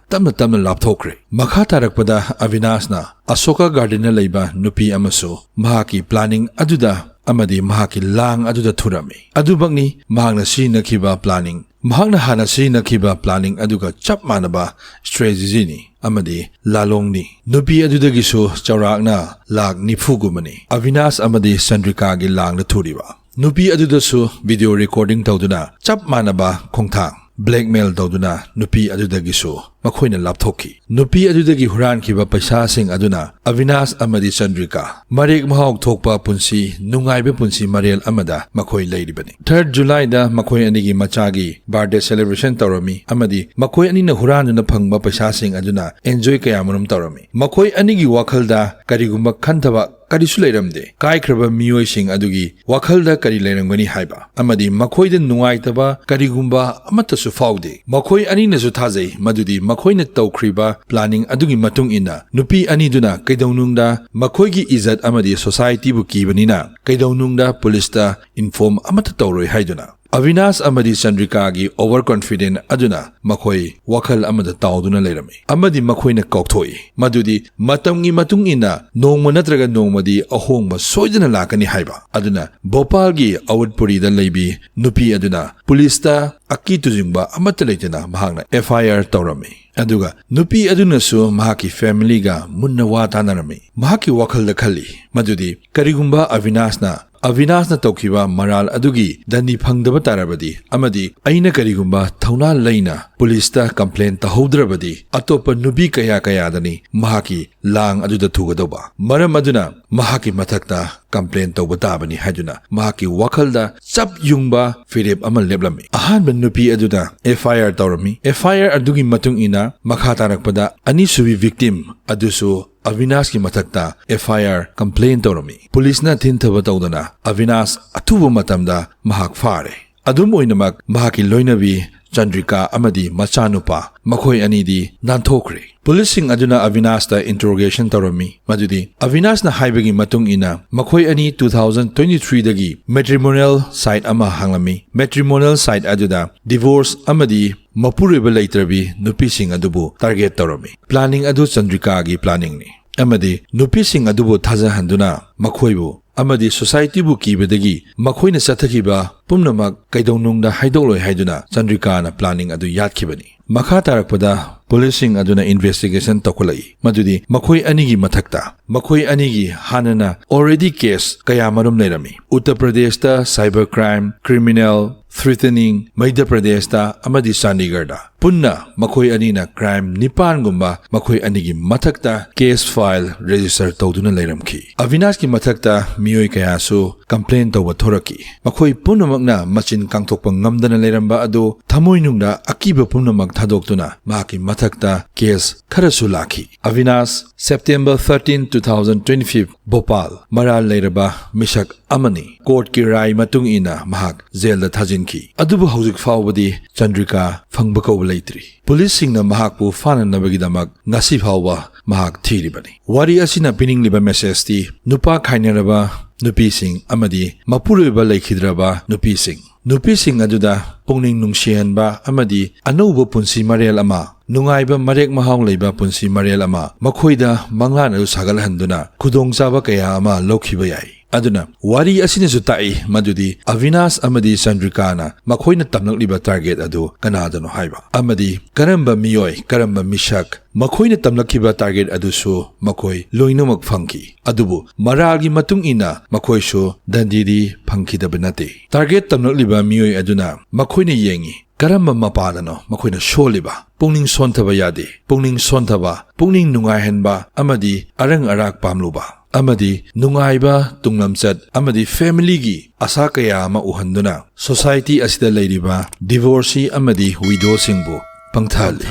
ꯇꯞꯅ ꯇꯞꯅ ꯂꯥꯞꯊꯣꯛꯈ꯭ꯔꯦ꯫ ꯃꯈꯥ ꯇꯥꯔꯛꯄꯗ ꯑꯕꯤꯅꯥꯁꯅ ꯑꯁꯣꯀꯥ gardenꯗ ꯂꯩꯕ ꯅꯨꯄꯤ ꯑꯃꯁꯨ ꯃꯍꯥꯛꯀꯤ planning ꯑꯗꯨꯗ ꯑꯃꯗꯤ ꯃꯍꯥꯛꯀꯤ ꯂꯥꯡ ꯑꯗꯨꯗ ꯊꯨꯔꯝꯃꯤ꯫ ꯑꯗꯨꯃꯛꯅꯤ ꯃꯍꯥꯛꯅ ꯁꯤꯖꯤꯟꯅꯈꯤꯕ planning꯫ ꯃꯍꯥꯛꯅ ꯍꯥꯟꯅ ꯁꯤꯖꯤꯟꯅꯈꯤꯕ planning ꯑꯗꯨꯒ ꯆꯞ ꯃꯥꯟꯅꯕ strategyꯅꯤ ꯑꯃꯗꯤ ꯂꯥꯂꯣꯡꯅꯤ꯫ ꯅꯨꯄꯤ ꯑꯗꯨꯗꯒꯤꯁꯨ ꯆꯥꯎꯔꯥꯛꯅ ꯂꯥꯈ ꯅꯤꯐꯨꯒꯨꯝꯕꯅꯤ ꯑꯕꯤꯅꯥꯁ ꯑꯃꯗꯤ ꯆꯟꯗ꯭ꯔꯤꯀꯥꯒꯤ ꯂꯥꯡꯗ ꯊꯨꯔꯤꯕ꯫ ꯅꯨꯄꯤ ꯑꯗꯨꯗꯁꯨ video recording ꯇꯧꯗꯨꯅ ꯆꯞ ꯃꯥꯟꯅꯕ ꯈꯣꯡꯊꯥꯡ, blackmail ꯇꯧꯗꯨꯅ ꯅꯨꯄꯤ ꯑꯗꯨꯗꯒꯤꯁꯨ ꯃꯈꯣꯏꯅ ꯂꯥꯞꯊꯣꯛꯈꯤ꯫ ꯅꯨꯄꯤ ꯑꯗꯨꯗꯒꯤ ꯍꯨꯔꯥꯟꯈꯤꯕ ꯄꯩꯁꯥꯁꯤꯡ ꯑꯗꯨꯅ ꯑꯕꯤꯅꯥꯁ ꯑꯃꯗꯤ ꯆꯟꯗ꯭ꯔꯤꯀꯥ ꯃꯔꯦꯛ ꯃꯍꯥꯎ ꯊꯣꯛꯄ ꯄꯨꯟꯁꯤ, ꯅꯨꯡꯉꯥꯏꯕ ꯄꯨꯟꯁꯤ ꯃꯔꯦꯜ ꯑꯃꯗ ꯃꯈꯣꯏ ꯂꯩꯔꯤꯕꯅꯤ꯫ Third Julyꯗ ꯃꯈꯣꯏ ꯑꯅꯤꯒꯤ ꯃꯆꯥꯒꯤ birthday celebration ꯇꯧꯔꯝꯃꯤ ꯑꯃꯗꯤ ꯃꯈꯣꯏ ꯑꯅꯤꯅ ꯍꯨꯔꯥꯟꯗꯨꯅ ꯐꯪꯕ ꯄꯩꯁꯥꯁꯤꯡ ꯑꯗꯨꯅ enjoy ꯀꯌꯥꯃꯔꯨꯝ ꯇꯧꯔꯝꯃꯤ꯫ ꯃꯈꯣꯏ ꯑꯅꯤꯒꯤ ꯋꯥꯈꯜꯗ ꯀꯔꯤꯒꯨꯝꯕ ꯈꯟꯊꯕ ꯀꯔꯤꯁꯨ ꯂꯩꯔꯝꯗꯦ꯫ ꯀꯥꯏꯈ꯭ꯔꯕ ꯃꯤꯑꯣꯏꯁꯤꯡ ꯑꯗꯨꯒꯤ ꯋꯥꯈꯜꯗ ꯀꯔꯤ ꯂꯩꯔꯝꯒꯅꯤ ꯍꯥꯏꯕ ꯑꯃꯗꯤ ꯃꯈꯣꯏꯗ ꯅꯨꯡꯉꯥꯏꯇꯕ ꯀꯔꯤꯒꯨꯝꯕ ꯑꯃꯠꯇꯁꯨ ꯐꯥꯎꯗꯦ꯫ ꯃꯈꯣꯏ ꯑꯅꯤꯅꯁꯨ ꯊꯥꯖꯩ ꯃꯗꯨꯗꯤ ꯃꯈꯣꯏꯅ ꯇꯧꯈ꯭ꯔꯤꯕ planning ꯑꯗꯨꯒꯤ ꯃꯇꯨꯡ ꯏꯟꯅ ꯅꯨꯄꯤ ꯑꯅꯤꯗꯨꯅ ꯀꯩꯗꯧꯅꯨꯡꯗ ꯃꯈꯣꯏꯒꯤ ꯏꯖꯠ ꯑꯃꯗꯤ societyꯕꯨ ꯀꯤꯕꯅꯤꯅ ꯀꯩꯗꯧꯅꯨꯡꯗ ꯄꯨꯂꯤꯁꯇ inform ꯑꯃꯠꯇ ꯇꯧꯔꯣꯏ ꯍꯥꯏꯗꯨꯅ꯫ ꯑꯕꯤꯅꯥꯁ ꯑꯃꯗꯤ ꯆꯟꯗ꯭ꯔꯤꯀꯥꯒꯤ ꯑꯣꯚꯔ ꯀꯣꯟꯐꯤꯗꯦꯟ ꯑꯗꯨꯅ ꯃꯈꯣꯏ ꯋꯥꯈꯜ ꯑꯃꯗ ꯇꯥꯎꯗꯨꯅ ꯂꯩꯔꯝꯃꯤ ꯑꯃꯗꯤ ꯃꯈꯣꯏꯅ ꯀꯥꯎꯊꯣꯛꯏ ꯃꯗꯨꯗꯤ ꯃꯇꯝꯒꯤ ꯃꯇꯨꯡ ꯏꯟꯅ ꯅꯣꯡꯃ ꯅꯠꯇ꯭ꯔꯒ ꯅꯣꯡꯃꯗꯤ ꯑꯍꯣꯡꯕ ꯁꯣꯏꯗꯅ ꯂꯥꯛꯀꯅꯤ ꯍꯥꯏꯕ꯫ ꯑꯗꯨꯅ ꯚꯣꯄꯥꯜꯒꯤ ꯑꯋꯠꯄꯨꯔꯤꯗ ꯂꯩꯕꯤ ꯅꯨꯄꯤ ꯑꯗꯨꯅ ꯄꯨꯂꯤꯁꯇ ꯑꯀꯤ ꯇꯨꯖꯤꯡꯕ ꯑꯃꯠꯇ ꯂꯩꯇꯅ ꯃꯍꯥꯛꯅ ꯑꯦꯐ ꯑꯥꯏ ꯑꯥꯔ ꯇꯧꯔꯝꯃꯤ꯫ ꯑꯗꯨꯒ ꯅꯨꯄꯤ ꯑꯗꯨꯅꯁꯨ ꯃꯍꯥꯛꯀꯤ ꯐꯦꯃꯤꯂꯤꯒ ꯃꯨꯟꯅ ꯋꯥ ꯇꯥꯅꯔꯝꯃꯤ꯫ ꯃꯍꯥꯛꯀꯤ ꯋꯥꯈꯜꯗ ꯈꯜꯂꯤ ꯃꯗꯨꯗꯤ ꯀꯔꯤꯒꯨꯝꯕ ꯑꯕꯤꯅꯥꯁꯅ ꯑꯕꯤꯅꯥꯁꯅ ꯇꯧꯈꯤꯕ ꯃꯔꯥꯜ ꯑꯗꯨꯒꯤ ꯗꯟꯗꯤ ꯐꯪꯗꯕ ꯇꯥꯔꯕꯗꯤ ꯑꯃꯗꯤ ꯑꯩꯅ ꯀꯔꯤꯒꯨꯝꯕ ꯊꯧꯅꯥ ꯂꯩꯅ ꯄꯨꯂꯤꯁꯇ ꯀꯝꯄ꯭ꯂꯦꯟ ꯇꯧꯍꯧꯗ꯭ꯔꯕꯗꯤ ꯑꯇꯣꯞꯄ ꯅꯨꯄꯤ ꯀꯌꯥ ꯀꯌꯥꯗꯅꯤ ꯃꯍꯥꯛꯀꯤ ꯂꯥꯡ ꯑꯗꯨꯗ ꯊꯨꯒꯗꯧꯕ꯫ ꯃꯔꯝ ꯑꯗꯨꯅ ꯃꯍꯥꯛꯀꯤ ꯃꯊꯛꯇ ꯀꯝꯄ꯭ꯂꯦꯟ ꯇꯧꯕ ꯇꯥꯕꯅꯤ ꯍꯥꯏꯗꯨꯅ ꯃꯍꯥꯛꯀꯤ ꯋꯥꯈꯜꯗ ꯆꯞ ꯌꯨꯡꯕ ꯐꯤꯔꯦꯞ ꯑꯃ ꯂꯦꯞꯂꯝꯃꯤ꯫ ꯑꯍꯥꯟꯕ ꯅꯨꯄꯤ ꯑꯗꯨꯅ ꯑꯦꯐ ꯑꯥꯏ ꯑꯥꯔ ꯇꯧꯔꯝꯃꯤ꯫ ꯑꯦꯐ ꯑꯥꯏ ꯑꯥꯔ ꯑꯗꯨꯒꯤ ꯃꯇꯨꯡ ꯏꯟꯅ ꯃꯈꯥ ꯇꯥꯔꯛꯄꯗ ꯑꯅꯤꯁꯨꯕꯤ ꯚꯤꯛꯇꯤꯝ ꯑꯗꯨꯁꯨ ꯑꯕꯤꯅꯥꯁꯀꯤ ꯃꯊꯛꯇ ꯑꯦꯐ ꯑꯥꯏ ꯑꯥꯔ ꯀꯝꯄ꯭ꯂꯦꯟ ꯇꯧꯔꯝꯃꯤ꯫ ꯄꯨꯂꯤꯁꯅ ꯊꯤꯟꯊꯕ ꯇꯧꯗꯅ ꯑꯕꯤꯅꯥꯁ ꯑꯊꯨꯕ ꯃꯇꯝꯗ ꯃꯍꯥꯛ ꯐꯥꯔꯦ꯫ ꯑꯗꯨꯝ ꯑꯣꯏꯅꯃꯛ ꯃꯍꯥꯛꯀꯤ ꯂꯣꯏꯅꯕꯤ ꯆꯟꯗ꯭ꯔꯤꯀꯥ ꯑꯃꯗꯤ ꯃꯆꯥꯅꯨꯄꯥ ꯃꯈꯣꯏ ꯑꯅꯤꯗꯤ ꯅꯥꯟꯊꯣꯛꯈ꯭ꯔꯦ꯫ ꯄꯨꯂꯤꯁꯁꯤꯡ ꯑꯗꯨꯅ ꯑꯕꯤꯅꯥꯁꯇ ꯏꯟꯇꯔꯣꯒꯦꯁꯟ ꯇꯧꯔꯝꯃꯤ ꯃꯗꯨꯗꯤ ꯑꯕꯤꯅꯥꯁꯅ ꯍꯥꯏꯕꯒꯤ ꯃꯇꯨꯡ ꯏꯟꯅ ꯃꯈꯣꯏ ꯑꯅꯤ ꯇꯨ ꯊꯥꯎꯖꯟ ꯇ꯭ꯋꯦꯟꯇꯤ ꯊ꯭ꯔꯤꯗꯒꯤ ꯃꯦꯇ꯭ꯔꯤꯃꯣꯅꯤꯌꯦꯜ ꯁꯥꯏꯠ ꯑꯃ ꯍꯥꯡꯂꯝꯃꯤ꯫ ꯃꯦꯇ꯭ꯔꯤꯃꯣꯅꯤꯌꯦꯜ ꯁꯥꯏꯠ ꯑꯗꯨꯗ ꯗꯤꯚꯣꯔꯁ ꯑꯃꯗꯤ ꯃꯄꯨꯔꯣꯏꯕ ꯂꯩꯇ꯭ꯔꯕꯤ ꯅꯨꯄꯤꯁꯤꯡ ꯑꯗꯨꯕꯨ ꯇꯥꯔꯒꯦꯠ ꯇꯧꯔꯝꯃꯤ꯫ ꯄ꯭ꯂꯥꯅꯤꯡ ꯑꯗꯨ ꯆꯟꯗ꯭ꯔꯤꯀꯥꯒꯤ ꯄ꯭ꯂꯥꯅꯤꯡꯅꯤ ꯑꯃꯗꯤ ꯅꯨꯄꯤꯁꯤꯡ ꯑꯗꯨꯕꯨ ꯊꯥꯖꯍꯟꯗꯨꯅ ꯃꯈꯣꯏꯕꯨ ꯑꯃꯗꯤ ꯁꯣꯁꯥꯏꯇꯤꯕꯨ ꯀꯤꯕꯗꯒꯤ ꯃꯈꯣꯏꯅ ꯆꯠꯊꯈꯤꯕ ꯄꯨꯝꯅꯃꯛ ꯀꯩꯗꯧꯅꯨꯡꯗ ꯍꯥꯏꯗꯣꯛꯂꯣꯏ ꯍꯥꯏꯗꯨꯅ ꯆꯟꯗ꯭ꯔꯤꯀꯥꯅ ꯄ꯭ꯂꯥꯅꯤꯡ ꯑꯗꯨ ꯌꯥꯠꯈꯤꯕꯅꯤ꯫ ꯃꯈꯥ ꯇꯥꯔꯛꯄꯗ ꯄꯨꯂꯤꯁꯁꯤꯡ ꯑꯗꯨꯅ ꯏꯟꯚꯦꯁꯇꯤꯒꯦꯁꯟ ꯇꯧꯈꯠꯂꯛꯏ ꯃꯗꯨꯗꯤ ꯃꯈꯣꯏ ꯑꯅꯤꯒꯤ ꯃꯊꯛꯇ ꯃꯈꯣꯏ ꯑꯅꯤꯒꯤ ꯍꯥꯟꯅꯅ ꯑꯣꯜꯔꯦꯗꯤ ꯀꯦꯁ ꯀꯌꯥꯃꯔꯨꯝ ꯂꯩꯔꯝꯃꯤ꯫ ꯎꯠꯇꯔ ꯄ꯭ꯔꯗꯦꯁꯇ ꯁꯥꯏꯕꯔ ꯀ꯭ꯔꯥꯏꯝ, ꯀ꯭ꯔꯤꯃꯤꯅꯦꯜ, ꯊ꯭ꯔꯤꯇꯅꯤꯡ, ꯃꯩꯙ꯭ꯌ ꯄ꯭ꯔꯗꯦꯁꯇ ꯑꯃꯗꯤ ꯆꯥꯟꯗꯤꯒꯔꯗ ꯄꯨꯟꯅ ꯃꯈꯣꯏ ꯑꯅꯤꯅ ꯀ꯭ꯔꯥꯏꯝ ꯅꯤꯄꯥꯟꯒꯨꯝꯕ ꯃꯈꯣꯏ ꯑꯅꯤꯒꯤ ꯃꯊꯛꯇ ꯀꯦꯁ ꯐꯥꯏꯜ ꯔꯦꯖꯤꯁꯇꯔ ꯇꯧꯗꯨꯅ ꯂꯩꯔꯝꯈꯤ꯫ ꯑꯕꯤꯅꯥꯁꯀꯤ ꯃꯊꯛꯇ ꯃꯤꯑꯣꯏ ꯀꯌꯥꯁꯨ ꯀꯝꯄ꯭ꯂꯦꯟ ꯇꯧꯕ ꯊꯣꯔꯛꯈꯤ꯫ ꯃꯈꯣꯏ ꯄꯨꯝꯅꯃꯛꯅ ꯃꯆꯤꯟ ꯀꯥꯡꯊꯣꯛꯄ ꯉꯝꯗꯅ ꯂꯩꯔꯝꯕ ꯑꯗꯨ ꯊꯃꯣꯏꯅꯨꯡꯗ ꯑꯀꯤꯕ ꯄꯨꯝꯅꯃꯛ ꯊꯥꯗꯣꯛꯇꯨꯅ ꯃꯍꯥꯛꯀꯤ ꯃꯊꯛꯇ ꯀꯦꯁ ꯈꯔꯁꯨ ꯂꯥꯛꯈꯤ꯫ Abinash, September thirteen, two thousand twenty five, Bhopal, ꯃꯔꯥꯜ ꯂꯩꯔꯕ ꯃꯤꯁꯛ ꯑꯃꯅꯤ꯫ ꯀꯣꯔꯠꯀꯤ ꯔꯥꯏ ꯃꯇꯨꯡ ꯏꯟꯅ ꯃꯍꯥꯛ ꯖꯦꯜꯗ ꯊꯥꯖꯤꯟꯈꯤ꯫ ꯑꯗꯨꯕꯨ ꯍꯧꯖꯤꯛ ꯐꯥꯎꯕꯗꯤ ꯆꯟꯗ꯭ꯔꯤꯀꯥ ꯐꯪꯕ ꯀꯧꯕ ꯂꯩꯇ꯭ꯔꯤ꯫ ꯄꯨꯂꯤꯁꯁꯤꯡꯅ ꯃꯍꯥꯛꯄꯨ ꯐꯥꯅꯅꯕꯒꯤꯗꯃꯛ ꯉꯁꯤ ꯐꯥꯎꯕ ꯃꯍꯥꯛ ꯊꯤꯔꯤꯕꯅꯤ꯫ ꯋꯥꯔꯤ ꯑꯁꯤꯅ ꯄꯤꯅꯤꯡꯂꯤꯕ ꯃꯦꯁꯦꯖꯇꯤ ꯅꯨꯄꯥ ꯈꯥꯏꯅꯔꯕ ꯅꯨꯄꯤꯁꯤꯡ ꯑꯃꯗꯤ ꯃꯄꯨꯔꯣꯏꯕ ꯂꯩꯈꯤꯗ꯭ꯔꯕ ꯅꯨꯄꯤꯁꯤꯡ ꯅꯨꯄꯤꯁꯤꯡ ꯑꯗꯨꯗ ꯄꯨꯛꯅꯤꯡ ꯅꯨꯡꯁꯤꯍꯟꯕ ꯑꯃꯗꯤ ꯑꯅꯧꯕ ꯄꯨꯟꯁꯤ ꯃꯔꯦꯜ ꯑꯃ, ꯅꯨꯡꯉꯥꯏꯕ ꯃꯔꯦꯛ ꯃꯍꯥꯎ ꯂꯩꯕ ꯄꯨꯟꯁꯤ ꯃꯔꯦꯜ ꯑꯃ ꯃꯈꯣꯏꯗ ꯃꯪꯂꯥꯟ ꯑꯗꯨ ꯁꯥꯒꯠꯍꯟꯗꯨꯅ ꯈꯨꯗꯣꯡꯆꯥꯕ ꯀꯌꯥ ꯑꯃ ꯂꯧꯈꯤꯕ ꯌꯥꯏ꯫ ꯑꯗꯨꯅ ꯋꯥꯔꯤ ꯑꯁꯤꯅꯁꯨ ꯇꯥꯛꯏ ꯃꯗꯨꯗꯤ ꯑꯕꯤꯅꯥꯁ ꯑꯃꯗꯤ ꯆꯟꯗ꯭ꯔꯤꯀꯥꯅ ꯃꯈꯣꯏꯅ ꯇꯝꯂꯛꯂꯤꯕ target ꯑꯗꯨ ꯀꯅꯥꯗꯅꯣ ꯍꯥꯏꯕ ꯑꯃꯗꯤ ꯀꯔꯝꯕ ꯃꯤꯑꯣꯏ, ꯀꯔꯝꯕ ꯃꯤꯁꯛ, ꯃꯈꯣꯏꯅ ꯇꯝꯂꯛꯈꯤꯕ target ꯑꯗꯨꯁꯨ ꯃꯈꯣꯏ ꯂꯣꯏꯅꯃꯛ ꯐꯪꯈꯤ꯫ ꯑꯗꯨꯕꯨ ꯃꯔꯥꯜꯒꯤ ꯃꯇꯨꯡ ꯏꯟꯅ ꯃꯈꯣꯏꯁꯨ ꯗꯟꯗꯤꯗꯤ ꯐꯪꯈꯤꯗꯕ ꯅꯠꯇꯦ꯫ Target ꯇꯝꯂꯛꯂꯤꯕ ꯃꯤꯑꯣꯏ ꯑꯗꯨꯅ ꯃꯈꯣꯏꯅ ꯌꯦꯡꯏ, ꯀꯔꯝꯕ ꯃꯄꯥꯗꯅꯣ ꯃꯈꯣꯏꯅ ꯁꯣꯜꯂꯤꯕ? ꯄꯨꯛꯅꯤꯡ ꯁꯣꯟꯊꯕ ꯌꯥꯗꯦ꯫ ꯄꯨꯛꯅꯤꯡ ꯁꯣꯟꯊꯕ, ꯄꯨꯛꯅꯤꯡ ꯅꯨꯡꯉꯥꯏꯍꯟꯕ ꯑꯃꯗꯤ ꯑꯔꯪ ꯑꯔꯥꯛ ꯄꯥꯝꯂꯨꯕ ꯑꯃꯗꯤ ꯅꯨꯡꯉꯥꯏꯕ ꯇꯨꯡꯂꯝꯆꯠ ꯑꯃꯗꯤ familyꯒꯤ ꯑꯁꯥ ꯀꯌꯥ ꯑꯃ ꯎꯍꯟꯗꯨꯅ society ꯑꯁꯤꯗ ꯂꯩꯔꯤꯕ divorcee ꯑꯃꯗꯤ widowꯁꯤꯡꯕꯨ ꯄꯪꯊꯍꯜꯂꯤ꯫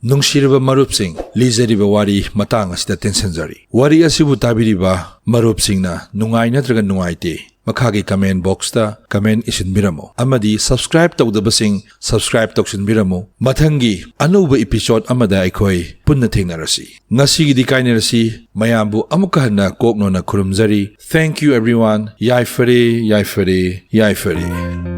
ꯅꯨꯡꯁꯤꯔꯕ ꯃꯔꯨꯞꯁꯤꯡ, ꯂꯤꯖꯔꯤꯕ ꯋꯥꯔꯤ ꯃꯇꯥꯡ ꯑꯁꯤꯗ ꯇꯦꯟꯁꯤꯟꯖꯔꯤ꯫ ꯋꯥꯔꯤ ꯑꯁꯤꯕꯨ ꯇꯥꯕꯤꯔꯤꯕ ꯃꯔꯨꯞꯁꯤꯡꯅ ꯅꯨꯡꯉꯥꯏ ꯅꯠꯇ꯭ꯔꯒ ꯅꯨꯡꯉꯥꯏꯇꯦ, ꯃꯈꯥꯒꯤ comment boxꯇ comment ꯏꯁꯤꯟꯕꯤꯔꯝꯃꯨ ꯑꯃꯗꯤ subscribe ꯇꯧꯗꯕꯁꯤꯡ subscribe ꯇꯧꯁꯤꯟꯕꯤꯔꯝꯃꯨ꯫ ꯃꯊꯪꯒꯤ ꯑꯅꯧꯕ episode ꯑꯃꯗ ꯑꯩꯈꯣꯏ ꯄꯨꯟꯅ ꯊꯦꯡꯅꯔꯁꯤ꯫ ꯉꯁꯤꯒꯤꯗꯤ ꯀꯥꯏꯅꯔꯁꯤ꯫ ꯃꯌꯥꯝꯕꯨ ꯑꯃꯨꯛꯀ ꯍꯟꯅ ꯀꯣꯛꯅꯣꯟꯅ ꯈꯨꯔꯨꯝꯖꯔꯤ꯫ Thank you everyone꯫ ꯌꯥꯏꯐꯔꯦ, ꯌꯥꯏꯐꯔꯦ, ꯌꯥꯏꯐꯔꯦ꯫